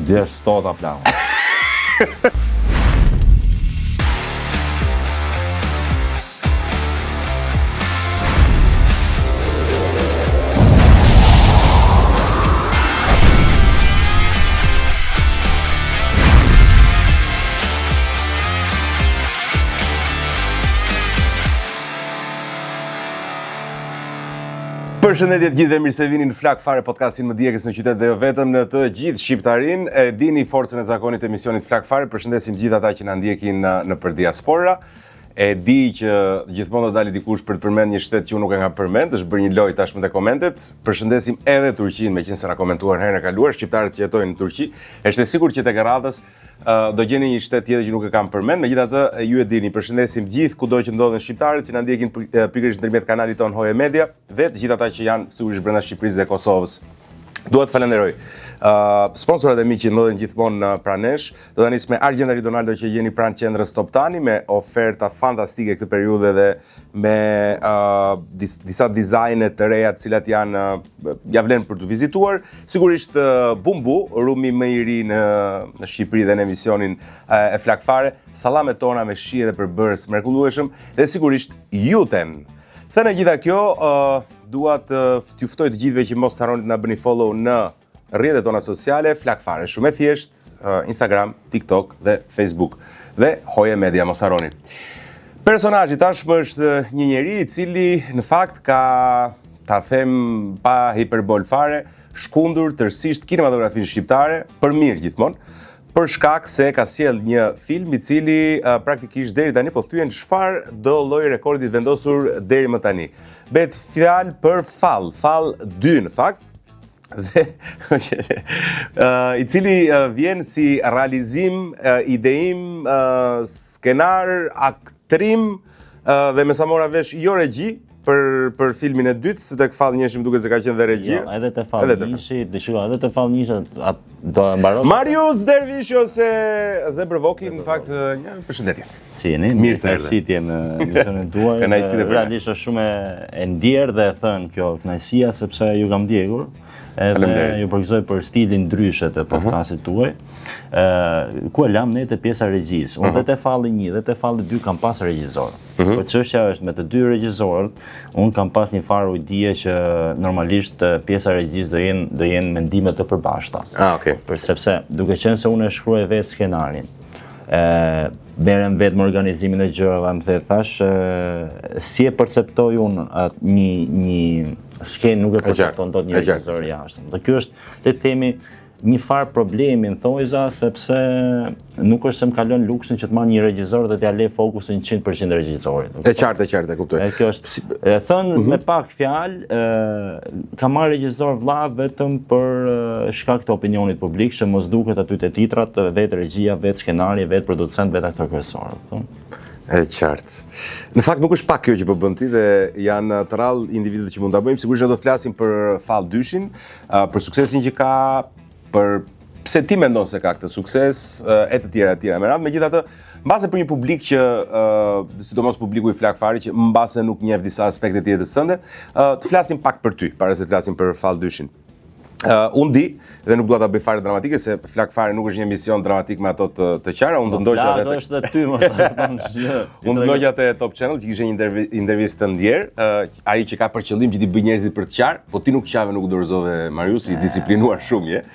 Djersë ftohta plako. Përshëndetje të gjithëve, mirë se vini në Flak Fare podcastin më djegës në qytet dhe jo vetëm në të gjithë shqiptarinë. E dini forcën e zakonit të emisionit Flak Fare, përshëndesim gjithë ata që na ndjekin në, nëpër diaspora. E di që gjithmonë do dali dikush për të përmend një shtet që unë nuk e kam përmend, është bërë një lojë tashmë te komentet. Përshëndesim edhe Turqinë, meqenëse na komentuan herën e kaluar, shqiptarët që jetojnë në Turqi. Është e sigurt që tek radhës uh, do gjeni një shtet tjetër që nuk e kam përmend, megjithatë ju e dini, përshëndesim gjithë kudo që ndodhen shqiptarët që na ndjekin pikërisht ndërmjet kanalit tonë Hoje Media dhe të gjithë ata që janë sigurisht brenda Shqipërisë dhe Kosovës. Dua të falenderoj uh, sponsorat e mi që ndodhen gjithmonë pranë nesh. Do ta nis me Argjendari Donaldo që gjeni pranë qendrës Toptani me oferta fantastike këtë periudhë dhe me uh, dis, disa dizajne të reja të cilat janë uh, ja vlen për t'u vizituar. Sigurisht uh, Bumbu, rumi më i ri në në Shqipëri dhe në emisionin uh, e Flak Fare, sallamet tona me shije dhe përbërës mrekullueshëm dhe sigurisht Juten. Thënë e gjitha kjo, uh, dua të t'ju ftoj të gjithëve që mos harroni të na bëni follow në rrjetet tona sociale, Flak Fare, shumë e thjesht, Instagram, TikTok dhe Facebook. Dhe Hoje Media, mos harroni. Personazhi tashmë është një njeri i cili në fakt ka ta them pa hiperbol fare, shkundur tërësisht kinematografinë shqiptare, për mirë gjithmonë, për shkak se ka sjellë një film i cili uh, praktikisht deri tani po thyen çfarëdo lloj rekordi të vendosur deri më tani. Bëhet fjalë për Fall, Fall 2 në fakt, dhe uh, i cili uh, vjen si realizim, uh, ideim, uh, skenar, aktrim uh, dhe me sa mora vesh jo regji për për filmin e dytë, se tek Fall njëshi më duket se ka qenë dhe regji. Jo, edhe te Fall njëshi, dëshiroj edhe te Fall njëshi, do e mbarosh. Marius Dervishi ose Zebër Voki, në fakt një përshëndetje. Si jeni? Mirë se erdhe. në emisionin tuaj. Kënaqësi dhe realisht është shumë e ndjerë dhe e thënë kjo kënaqësia sepse ju kam ndjekur. Edhe ju përgëzoj për stilin ndryshe të podcastit tuaj. Ë, ku e lam ne te pjesa e regjisë. Unë dhe te Falli 1 dhe te Falli 2 kam pas regjisor. Po çështja është me të dy regjisorët, unë kam pas një farë ujdie që normalisht pjesa e regjisë do jenë do jenë mendime të përbashkëta. Ah, okay. Për sepse duke qenë se unë e shkruaj vetë skenarin, e merrem vetë me organizimin e gjërave, më the thash, e, si e perceptoj unë atë një një skenë nuk e percepton dot një regjisor i jashtëm. Dhe ky është, le të themi, një farë problemi në thojza, sepse nuk është se më kalon luksin që të marr një regjisor dhe t'ja le fokusin 100% regjisorit. E qartë, e qartë, e kuptoj. E kjo është, e thënë mm -hmm. me pak fjalë, e, kam marrë regjisor vlla vetëm për shkak të opinionit publik që mos duket aty te titrat, vetë regjia, vetë skenari, vetë producent, vetë aktor kryesor, kupton? E qartë. Në fakt nuk është pak kjo që po bën ti dhe janë të rrallë individët që mund ta bëjmë. Sigurisht ne do të flasim për Fall dyshin, për suksesin që ka, për pse ti mendon se ka këtë sukses e të tjera e të tjera me radhë. Megjithatë, mbase për një publik që sidomos publiku i Flak Fare që mbase nuk njeh disa aspekte të jetës tënde, të flasim pak për ty, para se të flasim për Fall dyshin. Uh, unë di dhe nuk dua ta bëj fare dramatike se Flak Fare nuk është një emision dramatik me ato të të qara, unë të ndoqa vetë. Po është dhe ty mos ta them gjë. Unë të ndoqa te Top Channel që kishe një intervistë të ndjerë, uh, ai që ka për qëllim që t'i bëjë njerëzit për të qarë, po ti nuk qave, nuk u dorëzove Marius, i disiplinuar shumë je,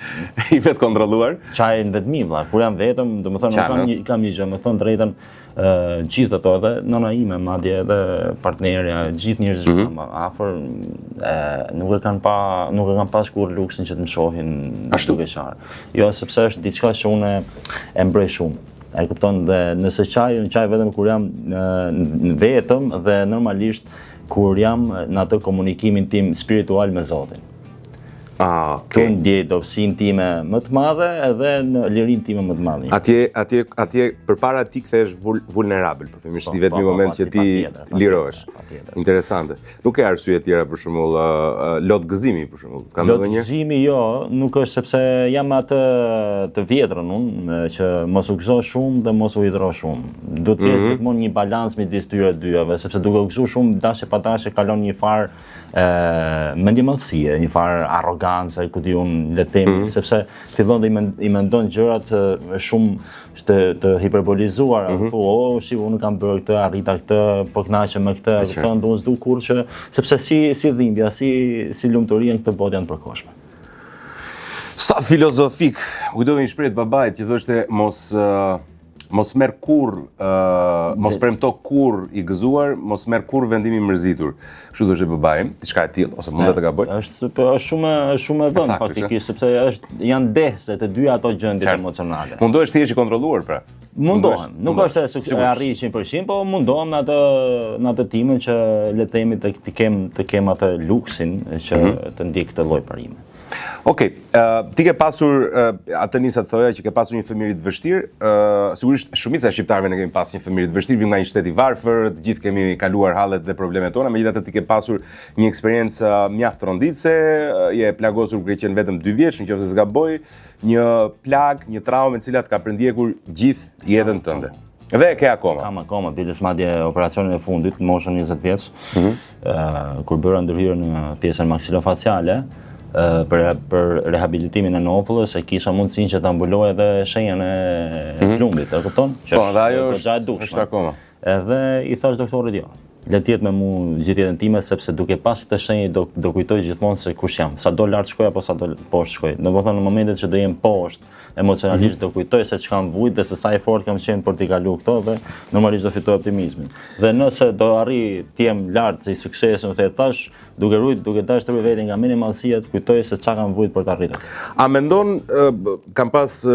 i vetëkontrolluar. Qaj në vetmi vlla, kur jam vetëm, domethënë unë kam një kam një gjë, me thënë drejtën, gjithë ato edhe nëna ime, madje edhe partnerja, gjithë njerëzit që mm -hmm. kam afër, e, nuk e kanë pa, nuk e kanë pas kurrë luksin që të më shohin ashtu duke qarë. Jo, sepse është diçka që unë e mbroj shumë. E kupton dhe nëse qaj, unë qaj vetëm kur jam në vetëm dhe normalisht kur jam në atë komunikimin tim spiritual me Zotin. Ah, okay. Këtu ndjej dobësinë time më të madhe edhe në lirinë time më të madhe. Atje, atje, atje përpara ti kthehesh vul, vulnerabël, po themi, është po, i vetmi po, po, moment po, që ti lirohesh. Interesante. Nuk ke arsye të tjera për shembull, uh, uh, lot gëzimi për shembull. Ka ndonjë? Lot gëzimi jo, nuk është sepse jam atë të vjetrën unë, që mos u gëzo shumë dhe mos u hidhro shumë. Do të kesh mm -hmm. gjithmonë një balancë midis tyre dyjave, sepse duke u gëzuar shumë dashje pa dashje kalon një farë mendjemadhësie, një farë arrogancë. arrogance, ku di unë, le të themi, mm -hmm. sepse fillon dhe i mendon gjërat shumë të të hiperbolizuara, mm -hmm. po oh, si unë kam bërë këtë, arrita këtë, po kënaqem me këtë, kupton, do s'du kurrë që sepse si si dhimbja, si si lumturia në këtë botë janë të përkohshme. Sa filozofik, më kujtove një shprehje të babait që thoshte mos uh, Mos merr kurrë, uh, mos premto kurrë i gëzuar, mos merr kurrë vendim i mërzitur. Kështu thoshte babai im, diçka e tillë ose mund të gaboj. Është po është shumë është shumë e vënë faktikisht sepse është janë dehëse të dyja ato gjendje emocionale. Mundohesh të jesh i kontrolluar pra. Mundohem, nuk është se e arrij 100%, po mundohem në atë në atë timën që le të themi të, të kem të kem atë luksin që mm -hmm. të ndjek këtë lloj parimi. Okej, okay, uh, ti ke pasur, uh, atë nisa të thoja që ke pasur një fëmijëri të vështirë, uh, sigurisht shumica e shqiptarëve ne kemi pas një fëmijëri të vështirë, vim nga një shtet i varfër, të gjithë kemi kaluar hallet dhe problemet tona, megjithatë ti ke pasur një eksperiencë uh, mjaft tronditëse, uh, je plagosur kur ke qenë vetëm 2 vjeç, në qoftë se s'gaboj, një plagë, një traumë e cila të ka përndjekur gjithë jetën tënde. Dhe e ke akoma. Kam akoma, biles madje operacionin e fundit, në moshën 20 vjeç, mm -hmm. uh, kur bëra ndërhyrje në pjesën maksilofaciale, uh, për për rehabilitimin e nofullës, e kisha mundësinë që ta mbuloj edhe shenjën e mm -hmm. plumbit, e kupton? Që po, dhe ajo është, është akoma. Edhe i thash doktorit jo. Le të jetë me mu gjithë jetën time sepse duke pas këtë shenjë do do kujtoj gjithmonë se kush jam, sa do lart shkoj apo sa do poshtë shkoj. Domethënë në momentin që do jem poshtë emocionalisht mm -hmm. do kujtoj se ç'kam vujt dhe se sa i fortë kam qenë për t'i kalu këto dhe normalisht do fitoj optimizmin. Dhe nëse do arrij të jem lart i suksesshëm the tash, duke rujt, duke dashur të ruaj veten nga minimalësia, të kujtoj se çka kam vujt për të arritur. A mendon kam pas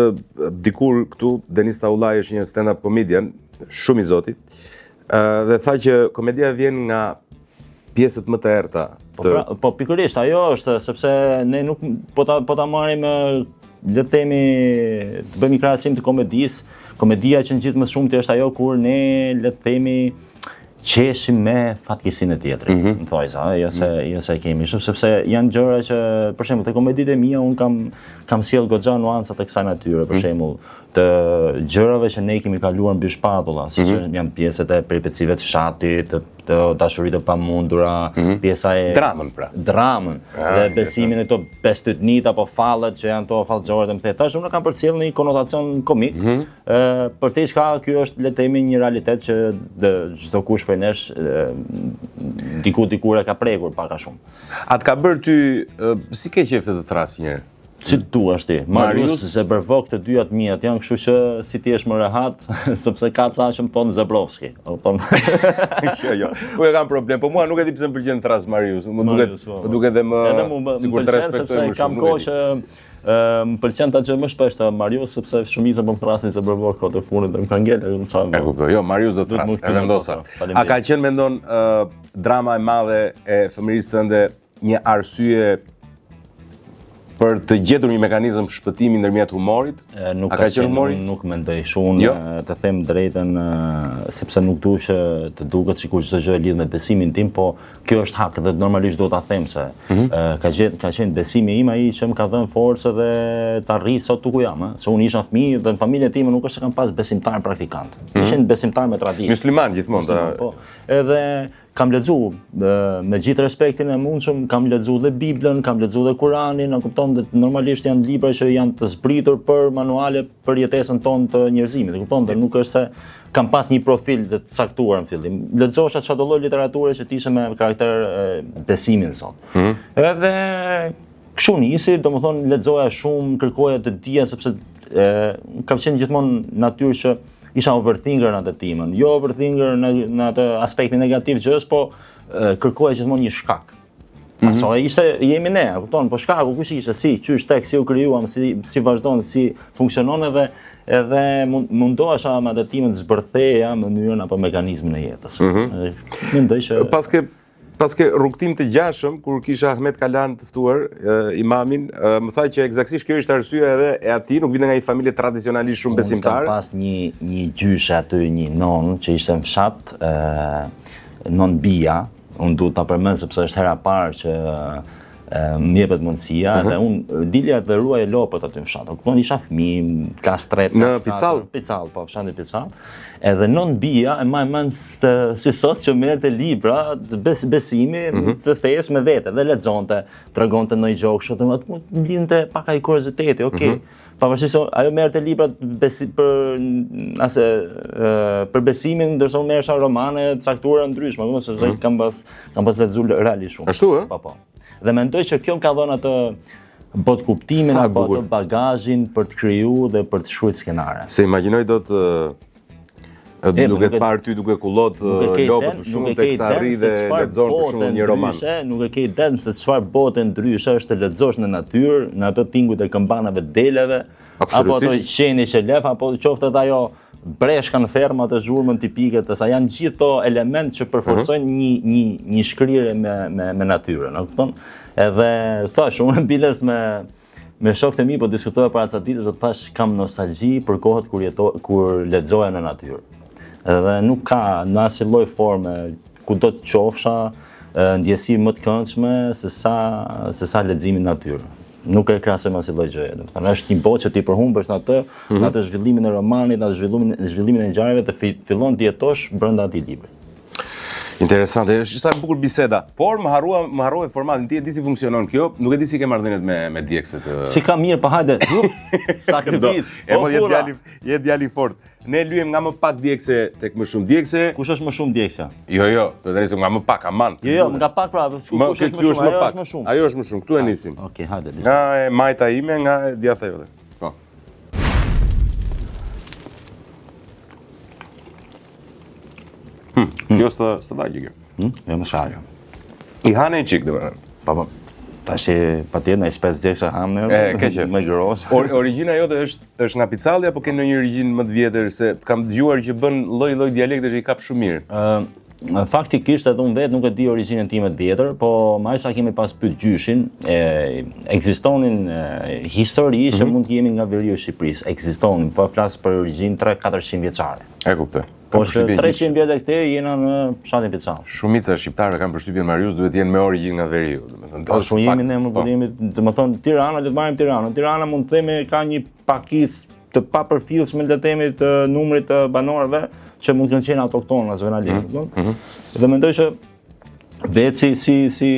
dikur këtu Denis Taullaj është një stand-up comedian, shumë i zoti. Dhe tha që komedia vjen nga pjesët më të errëta. Po, të... Po, pra, po pikërisht ajo është sepse ne nuk po ta po ta marrim le të themi të bëjmë një krahasim të komedisë, komedia që ngjit më shumë është ajo kur ne le të themi qeshim me fatkeqësinë e tjetrit, mm -hmm. në thonjëza, jo se mm -hmm. jo se e kemi shumë sepse janë gjëra që për shembull te komeditë e mia un kam kam sjell goxha nuanca të kësaj natyre, për mm -hmm. shembull, të gjërave që ne kemi kaluar mbi shpatulla, siç mm -hmm. janë pjesët e peripecive të fshatit, të, të dashuritë të pamundura, mm -hmm. pjesa e dramën pra. Dramën ah, dhe besimin në këto bestytnitë apo fallet që janë to fallxhorët, më the, tash unë kam përcjell një konotacion komik. Mm -hmm. ë për te çka ky është le të themi një realitet që çdo kush prej nesh diku dikur e ka prekur pak a shumë. A të ka bërë ty si ke qejf të të thërras një herë? Si të duash ti. Marius, Zebrvok të dyja të miat janë, kështu që si ti jesh më rehat, sepse ka ca që më thonë Zebrovski. O kupton? jo, jo. Nuk e kam problem, po mua nuk e di pse më pëlqen të thërras Marius. Më duket, po, më duket edhe më edhe mu, më, sikur të respektoj më shumë. Kam kohë që më pëlqen ta dëgjoj më shpesh të Marius sepse shumica po më thrasin Zebrvok kohët e fundit dhe më kanë ngelë edhe ca. E kuptoj. Jo, Marius do të thras, e vendosa. A ka qenë mendon drama e madhe e fëmijërisë tënde një arsye për të gjetur një mekanizëm shpëtimi ndërmjet humorit? E, nuk A ka qenë humori? Nuk mendoj shumë, jo? të them drejtën, sepse nuk du që të duket sikur çdo gjë e lidh me besimin tim, po kjo është hak dhe normalisht duhet ta them se mm -hmm. ka qenë ka qenë besimi im ai që më ka dhënë forcë dhe të arrij sot ku jam, ë, se unë isha fëmijë dhe në familjen time nuk është se kam pas besimtar praktikant. Mm -hmm. Ishin besimtar me traditë. Musliman gjithmonë. Musliman, po. Edhe Kam lexu, me gjithë respektin e mundshëm, kam lexu dhe Biblën, kam lexu dhe Kuranin, a kupton, dhe normalisht janë libra që janë të zbritur për manuale për jetesën tonë të njerëzimit, e kupton, dhe nuk është se kam pas një profil të caktuar në fillim. Lexosha çfarëdo lloj literature që të ishte me karakter besimin në Zot. Mm -hmm. Edhe kështu nisi, domethënë lexoja shumë, kërkoja të dija sepse e, kam qenë gjithmonë natyrë që isha overthinker në atë timën. Jo overthinker në në atë aspektin negativ gjës, po e, kërkoja gjithmonë një shkak. Mm -hmm. Aso ishte jemi ne, e kupton, po shkaku kush ishte, si, qysh tek, si u krijuam, si si vazhdon, si funksionon edhe edhe mundohesha me atë timën të zbërtheja mënyrën apo mekanizmin e jetës. Mm -hmm. Mendoj që paske Paske rrugëtim të ngjashëm kur kisha Ahmet Kalan të ftuar, imamin, më tha që ekzaktësisht kjo ishte arsyeja edhe e atij, nuk vinte nga një familje tradicionalisht shumë besimtare. Unë kam pas një një gjyshe aty, një nonë që ishte në fshat, ë nonë Bia, unë duhet ta përmend sepse është hera e parë që Më jepet mundësia uh mhm. -huh. dhe unë dilja dhe ruaja lopët aty në fshat. Kupton, isha fëmijë, klas 3, në Picall, Picall, po, fshati Picall. Edhe non Bia e maj mend si sot që merrte libra të bes, besimi uh mhm. -huh. të fesë me vete dhe lexonte, tregonte ndonjë gjë kështu, domethënë më lindte pak ai kurioziteti, okay. Uh mhm. -huh. Pavarësisht se ajo merrte libra besi, për ase për besimin, ndërsa unë merresha romane të caktuara ndryshme, domethënë se mm -hmm. kam pas kam pas lexuar realisht shumë. Ashtu ë? Po po. Dhe mendoj që kjo më ka dhënë atë botëkuptimin apo atë bagazhin për të kriju dhe për të shkruar skenare. S'e imagjinoj dot E, duke të parë ty duke kullot lopët për shembull teksa rri dhe lexon për shembull një roman. Ndryshe, nuk e ke idenë se çfarë bote ndryshe është të lexosh në natyrë, në ato tingujt e këmbanave të deleve, apo ato qeni që lef, apo qoftë edhe ajo breshka në fermë atë zhurmën tipike të saj janë gjithë ato element që përforcojnë mm -hmm. një një një shkrirje me me me natyrën, e kupton? Edhe thash unë biles me Me shokët e mi po diskutoja para ca ditësh, do të thash kam nostalgji për kohët kur jeto, kur lexoja në natyrë. Edhe nuk ka në asnjë lloj forme kudo të qofsha ndjesi më të këndshme se sa se sa leximi në natyrë. Nuk e krahasoj me asnjë lloj gjëje. Domethënë është një botë që ti përhumbesh në atë, mm -hmm. në atë zhvillimin e romanit, në atë zhvillimin zhvillimin e ngjarjeve të fillon të jetosh brenda atij libri. Interesante, është sa e bukur biseda. Por më harrua, më harrove formatin. Ti e di si funksionon kjo? Nuk e di si ke marrëdhëniet me me djegëset. Si ka mirë, pa po hajde. Sakrificë. E po je djali, je djali fort. Ne lyejmë nga më pak djegëse tek më shumë djegëse. Kush është më shumë djegëse? Jo, jo, do të nisim nga më pak, aman. Jo, jo, nga pak pra, kush është më shumë? Ajo është më shumë. Ajo është më shumë. Këtu e nisim. Okej, hajde. Nga e majta ime, nga e djathta jote. Po. Hmm, kjo s'të s'të dha gjë kjo. Hmm, jo më sharë. I hane një çikë, domethënë. Po, po. Tash e patjetër në spec djegëse ham ne. E, ke qef. Me gros. Or, origjina jote është është nga Picalli apo ke ndonjë origjinë më të vjetër se të kam dëgjuar që bën lloj-lloj dialektesh që i kap shumë mirë. Ë faktikisht edhe unë vetë nuk e di origjinën time të vjetër, po me sa kemi pas pyet gjyshin, e, ekzistonin e, histori mm -hmm. që mhm. mund të jemi nga veriu i Shqipërisë, ekzistonin, po flas për origjinë 3-400 vjeçare. E kuptoj. Po është 300 vjet e këtej jena në fshatin Picall. Shumica e shqiptarëve kanë përshtypjen Marius duhet të jenë me origjinë nga veriu, domethënë. Po shumë jemi ne më po jemi, domethënë Tirana, le të marrim Tiranën. Tirana mund të themi ka një pakicë të papërfillshme le të themi të numrit të banorëve që mund të kenë qenë autoktonë as venali, mm -hmm. Dhe mendoj që vetë si si si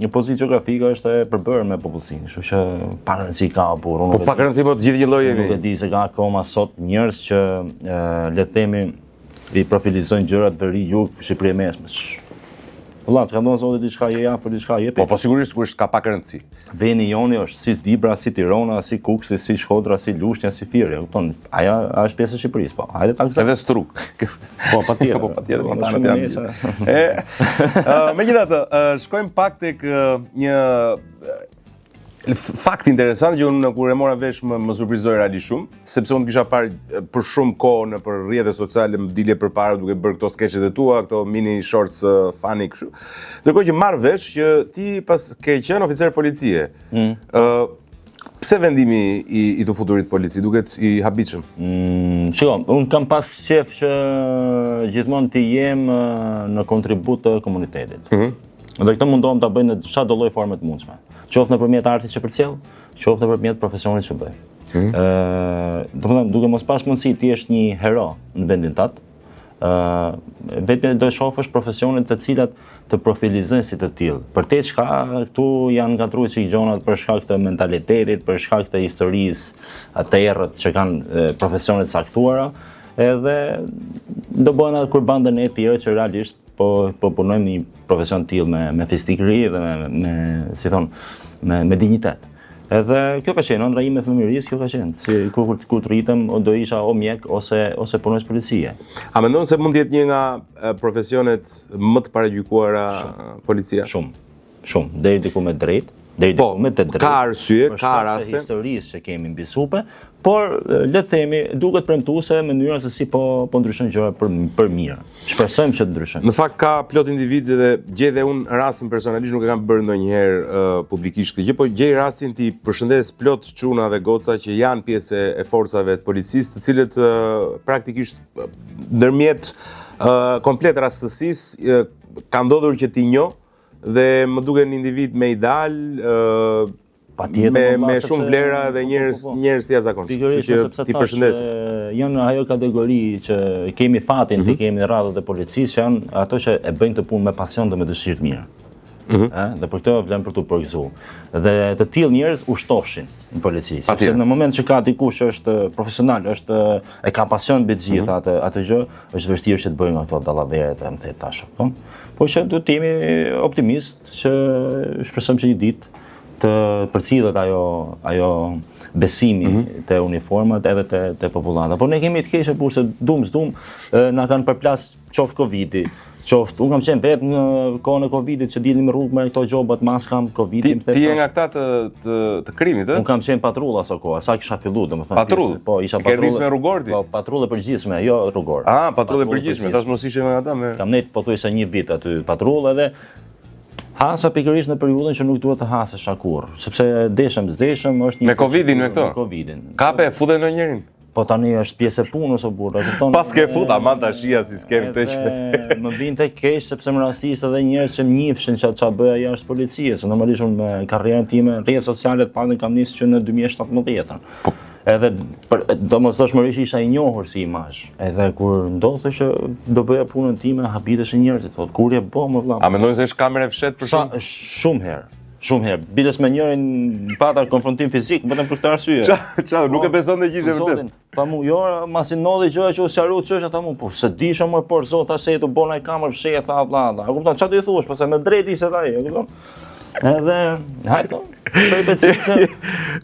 një pozitë gjeografike është e përbërë me popullsinë, kështu që pak rëndësi ka por unë. Po pak rëndësi po të gjithë një lloj jemi. Nuk e di se ka akoma sot njerëz që le të themi i profilizojnë gjërat veri, jug, Shqipëri e mesme. Vëlla, të ka dhënë Zoti diçka, je ja për diçka, jepi. Po, po sigurisht sigurisht ka pak rëndësi. Vendi joni është si Dibra, si Tirona, si Kukësi, si Shkodra, si Lushnja, si Fieri, e kupton? Ajo është pjesë e Shqipërisë, po. Hajde ta gëzojmë. Edhe Strugë. Po, patjetër. Po, patjetër, po, patjetër. janë. E, megjithatë, shkojmë pak tek një fakt interesant që unë kur e mora vesh më, më surprizoi realisht shumë, sepse unë kisha parë për shumë kohë nëpër rrjete sociale më dilje përpara duke bërë këto skeçet e tua, këto mini shorts funny kështu. Ndërkohë që marr vesh që ti paske qenë oficer policie. Mm. Ë pse vendimi i, i të futurit polici duket i habitshëm? Mm, shiko, unë kam pas qef që gjithmonë të jem në kontribut të komunitetit. Mm -hmm. Dhe këtë mundohem ta bëj në çfarëdo lloj forme të mundshme. Qoftë nëpërmjet artit që përcjell, qoftë nëpërmjet profesionit që bëj. Ëh, mm -hmm. domethënë duke mos pas mundësi të jesh një hero në vendin tat, ëh, vetëm do shofësh profesione të cilat të profilizojnë si të tillë. Përtej çka këtu janë ngatërruar çik gjonat për shkak të mentalitetit, për shkak të historisë të errët që kanë profesione të caktuara, edhe do bëhen atë kurban dhe ne të tjerë që realisht po po punojmë në një profesion të tillë me me fisnikëri dhe me me si thon me me dinjitet. Edhe kjo ka qenë ëndrra ime e fëmijërisë, kjo ka qenë. Si kur kur, kur të rritem o do isha o mjek ose ose punonjës policie. A mendon se mund të jetë një nga profesionet më të paragjykuara policia? Shumë. Shumë, deri diku me drejt, deri po, diku me të drejtë. Ka arsye, ka raste. Për historisë që kemi mbi supe, por le të themi, duket premtuese mënyra se si po po ndryshojnë gjërat për për mirë. Shpresojmë që të ndryshojnë. Në fakt ka plot individë dhe gjej dhe unë rastin personalisht nuk e kam bërë ndonjëherë uh, publikisht këtë gjë, po gjej rastin t'i përshëndes plot çuna dhe goca që janë pjesë e forcave të policisë, të cilët uh, praktikisht ndërmjet uh, komplet rastësisë uh, ka ndodhur që t'i njoh. dhe më duken individ me ideal, ë Patjetër, me po, me sepse- shumë vlera dhe po, po, njerëz po, po. njerëz të jashtëzakonshëm. Pikërisht, Kështu që sepse ti tash përshëndesim. e, janë ajo kategori që kemi fatin mm -hmm. të kemi në radhët e policisë që janë ato që e bëjnë këtë punë me pasion dhe me dëshirë të mirë. Mm -hmm. Dhe për këtë vlen për t'u përgëzuar. Dhe të tillë njerëz u shtofshin në polici, sepse Patjetër. në moment që ka dikush që është profesional, është e ka pasion mbi të gjitha mm -hmm. atë atë gjë, është vështirë që të bëjnë ato dallaveret e më the tash, po. Po që duhet të jemi optimist që shpresojmë që një ditë të përcillet ajo ajo besimi mm -hmm. te uniformat edhe te te popullata. Po ne kemi të keqe por se dum s'dum na kanë përplas qoftë Covidi, qoftë unë kam qenë vetë në kohën e Covidit që dilnim në rrugë me këto gjobat, maska, Covidin, Ti, ti je nga këta të të të krimit, ë? Unë kam qenë patrulla aso kohë, sa kisha fillu, domethënë. Patrull? Po, isha E ke patrullë. nis me rrugor ti? Po, patrullë e përgjithshme, jo rrugor. Ah, patrullë e përgjithshme, tash mos ishe me ata me Kam nejt pothuajse një vit aty patrullë edhe hasa pikërisht në periudhën që nuk duhet të hasesha kurrë, sepse deshëm s'deshëm është një Me Covidin, me këto? Me Covidin. Kape, fute ndonjërin. Po tani është pjesë e punës o burrë, e kupton? Pas ke fut, aman ta shija si s'ken këtë që. Edhe më vinte keq sepse më rastis edhe njerëz që më njihshin që ç'a bëja jashtë policisë. Normalisht unë me karrierën time, rrjetet sociale të paktën kam nisur që në 2017-ën. Po. Edhe për, domosdoshmërisht isha i njohur si imazh. Edhe kur ndodhte që do bëja punën time, habiteshin njerëzit, thotë kur je bë më vëlla. A mendojnë se është kamerë e fshehtë për Sa shumë? shumë herë. Shumë herë. Biles me njërin pata konfrontim fizik vetëm për këtë arsye. Ça, ça, nuk e beson dhe që ishte Për vërtet. zotin, Tha mu, jo, masi ndodhi gjëja që u sqaru çështja, tha mu, po se disha më por zot, tha se tu bona e kamerë fshehtë, tha vlla, tha. E kupton, çfarë do i thuash, pastaj me drejtë ishte ai, e kupton? Edhe, hajde, po, për se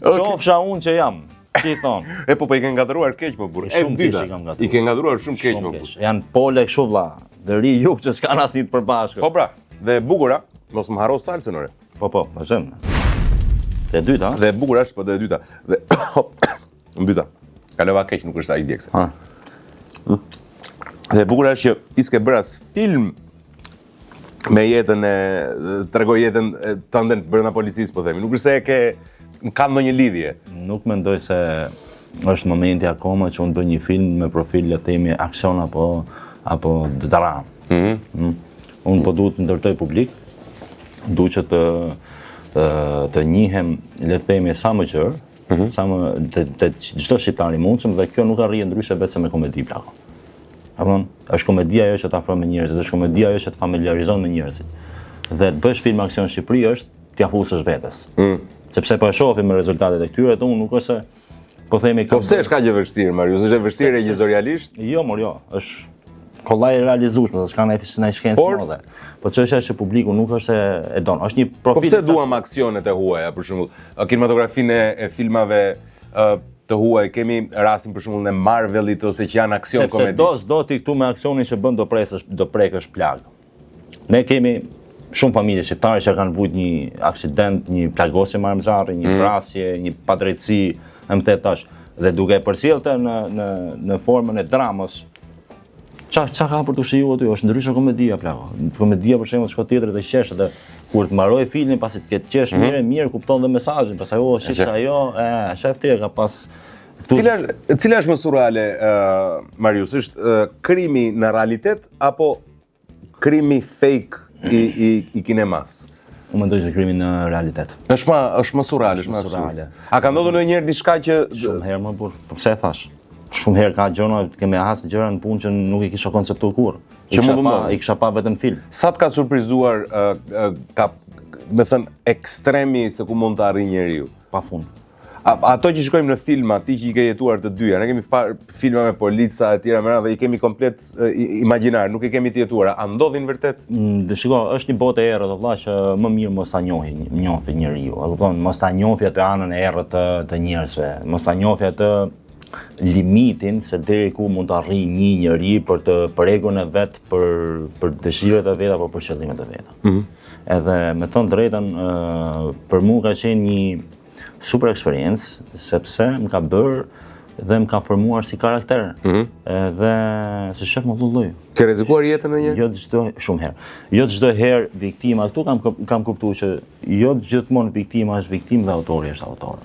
qofsha unë që jam, si i thon. E po po i ke ngatëruar keq më burr. E Shumë keq dyta. i kam ngatërruar. I ke ngatëruar shumë keq Shumë më keq. burr. Janë pole kështu vlla, veri jug që s'kan asnjë të përbashkët. Po pra, dhe e bukura, mos më harro salsën ore. Po po, vazhdojmë. Dhe e dyta, Dhe e bukura është po dhe e dyta. Dhe mbyta. Kalova keq, nuk është sa aq djegëse. ha, Dhe e bukura është që ti s'ke bërë as film me jetën e tregoj jetën e, tënde brenda policisë, po themi. Nuk është se e ke ka ndonjë lidhje. Nuk mendoj se është momenti akoma që unë bëj një film me profil le të themi aksion apo apo dramë. Mm -hmm. Unë po duhet të ndërtoj publik, duhet që të të, të njihem le të themi sa më gjerë, mm -hmm. sa më të, të çdo shqiptar i mundshëm dhe kjo nuk arrihet ndryshe vetëm me komedi plako. Apo është komedia ajo që të afron me njerëzit, është komedia ajo që të familjarizon me njerëzit. Dhe të bësh film aksion në Shqipëri është t'ja fusësh vetes. Mm. Sepse po e shohim me rezultatet e këtyre, dhe unë nuk është se po themi Po pse është kaq e vështirë, Marius? Është e vështirë regjizorialisht? Jo, mor, jo, është kollaj e realizueshme, se s'ka ndonjë ndonjë shkencë Por- madhe. Po çështja është që publiku nuk është se e don. Është një Po profil. pse duam aksionet e huaja, për shembull, ë, kinematografinë e, e filmave ë, të huaj, kemi rastin për shembull në Marvelit ose që janë aksion Sepse komedi. do s'do ti këtu me aksionin që bën do presësh, do prekësh plagë. Ne kemi shumë familje shqiptare që kanë vujt një aksident, një plagosje me armë zjarri, një vrasje, një padrejtësi, e më the tash. Dhe duke e përcjellë në në në formën e dramës, Ça ça ka për të shijuar aty? Është ndryshe komedia plako. Komedia për shembull shko tjetër dhe qesh dhe kur të mbaroj filmin pasi të ketë qesh mirë e mirë kupton dhe mesazhin, pastaj o shif se ajo, e shef ti e ka pas këtu Cila është cila është më surreale, ë Marius, është ë, krimi në realitet apo krimi fake i i i kinemas? Unë mendoj që krimi në realitet. Është më është më surreal, është më Është absurd. surreale. A ka ndodhur ndonjëherë diçka që Shumë herë më burr. Po pse e thash? Shumë herë ka gjëra, kemi has gjëra në punë që nuk i kisha konceptuar kurrë. I Që kisha mund të pa, ndodhin. i kisha pa vetëm film. sa të ka surprizuar ë, ë, ka me thënë ekstremi se ku mund të arrijë njeriu? Pa fund. A, ato që shikojmë në filma, ti që i ke jetuar të dyja, ne kemi parë filma me polica e tjera me radhë dhe i kemi komplet e, i- imagjinar, nuk i kemi të jetuara. A ndodhin vërtet? Mm, Dhe shiko, është një botë e errët, o vlla, që më mirë mos ta njohi, njohi njeriu. E kupton, mos ta njohi atë anën e errët të, të njerëzve, mos ta njohi atë limitin se deri ku mund të arrijë një njeri për të për egon e vet, për për dëshirat e veta apo për qëllimet e veta. Mm -hmm. Edhe me thënë drejtën, ë, për mua ka qenë një super eksperiencë sepse më ka bërë dhe më ka formuar si karakter. Mm -hmm. Edhe se shef më lloj. Ke rrezikuar jetën ndonjëherë? Jo çdo shumë herë. Jo çdo herë viktima, këtu kam kam kuptuar që jo gjithmonë viktima është viktimë dhe autori është autor.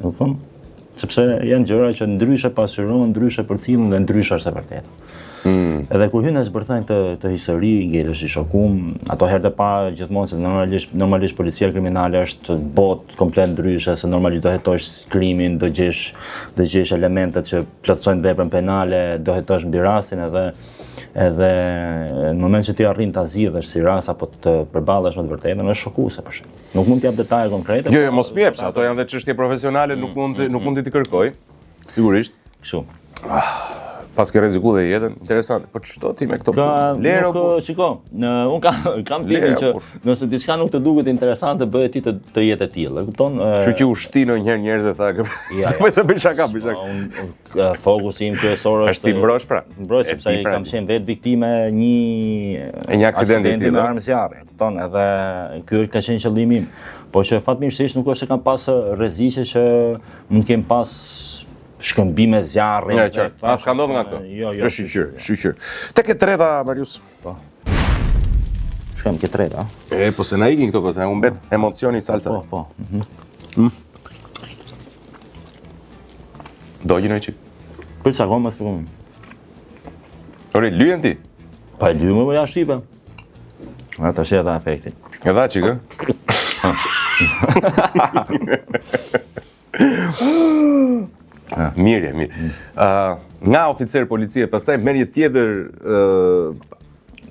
E kupton? Sepse janë gjëra që ndryshe pasqyrohen, ndryshe përcillen dhe ndryshe është e vërteta. Mm. Edhe kur hyn e zbërthen këtë këtë histori, ngelesh i shokum, ato herët e para gjithmonë se normalisht normalisht policia kriminale është botë komplet ndryshe, se normalisht do hetosh krimin, do gjesh do gjesh elementet që plotësojnë veprën penale, do hetosh mbi rastin edhe edhe në moment që ti arrin ta zgjidhësh si rast apo të përballesh me të vërtetën, është shokuese për shembull. Nuk mund të jap detaje konkrete. Jo, jo, mos më jep, se ato janë dhe çështje profesionale, nuk mm, mund të mm, nuk mund të t'i kërkoj. Sigurisht. Kështu. Ah, paske rreziku dhe jetën, interesant. Po ç'do ti me këto Ka, lero, nuk, po. shiko, në, unë kam, kam timin që nëse diçka nuk të duket interesante, bëje ti të, të jetë e tillë, e kupton? Kështu që u shti ndonjëherë njerëz e tha, ja, se po se bëj shaka, bëj shaka. Po, fokusi im kryesor është... Është t'i mbrosh pra. Mbroj, sepse pra. kam qenë vetë viktime një... E një aksidenti të tillë. Me armë zjarri, kupton? Edhe ky ka qenë qëllimi im. Po që fatmirësisht nuk është se kam pas rreziqe që mund të kem pas shkëmbime zjarri. Ja, qartë. As ka ndodhur nga këto. Jo, jo. Shyqyr, shyqyr. Tek e treta Marius. Po. Shkojmë ke treta. E, po se na ikin këto, po se na humbet emocioni i salsave. Po, po. Mhm. Mm. Do gjë çik. Për sa kohë më thon? Ore, lyen ti? Pa e lyem, po ja shqipe. A tash e dha efektin. E dha çik, ë? Mirë, mirë. Ë, nga oficer policie, pastaj merr një tjetër ë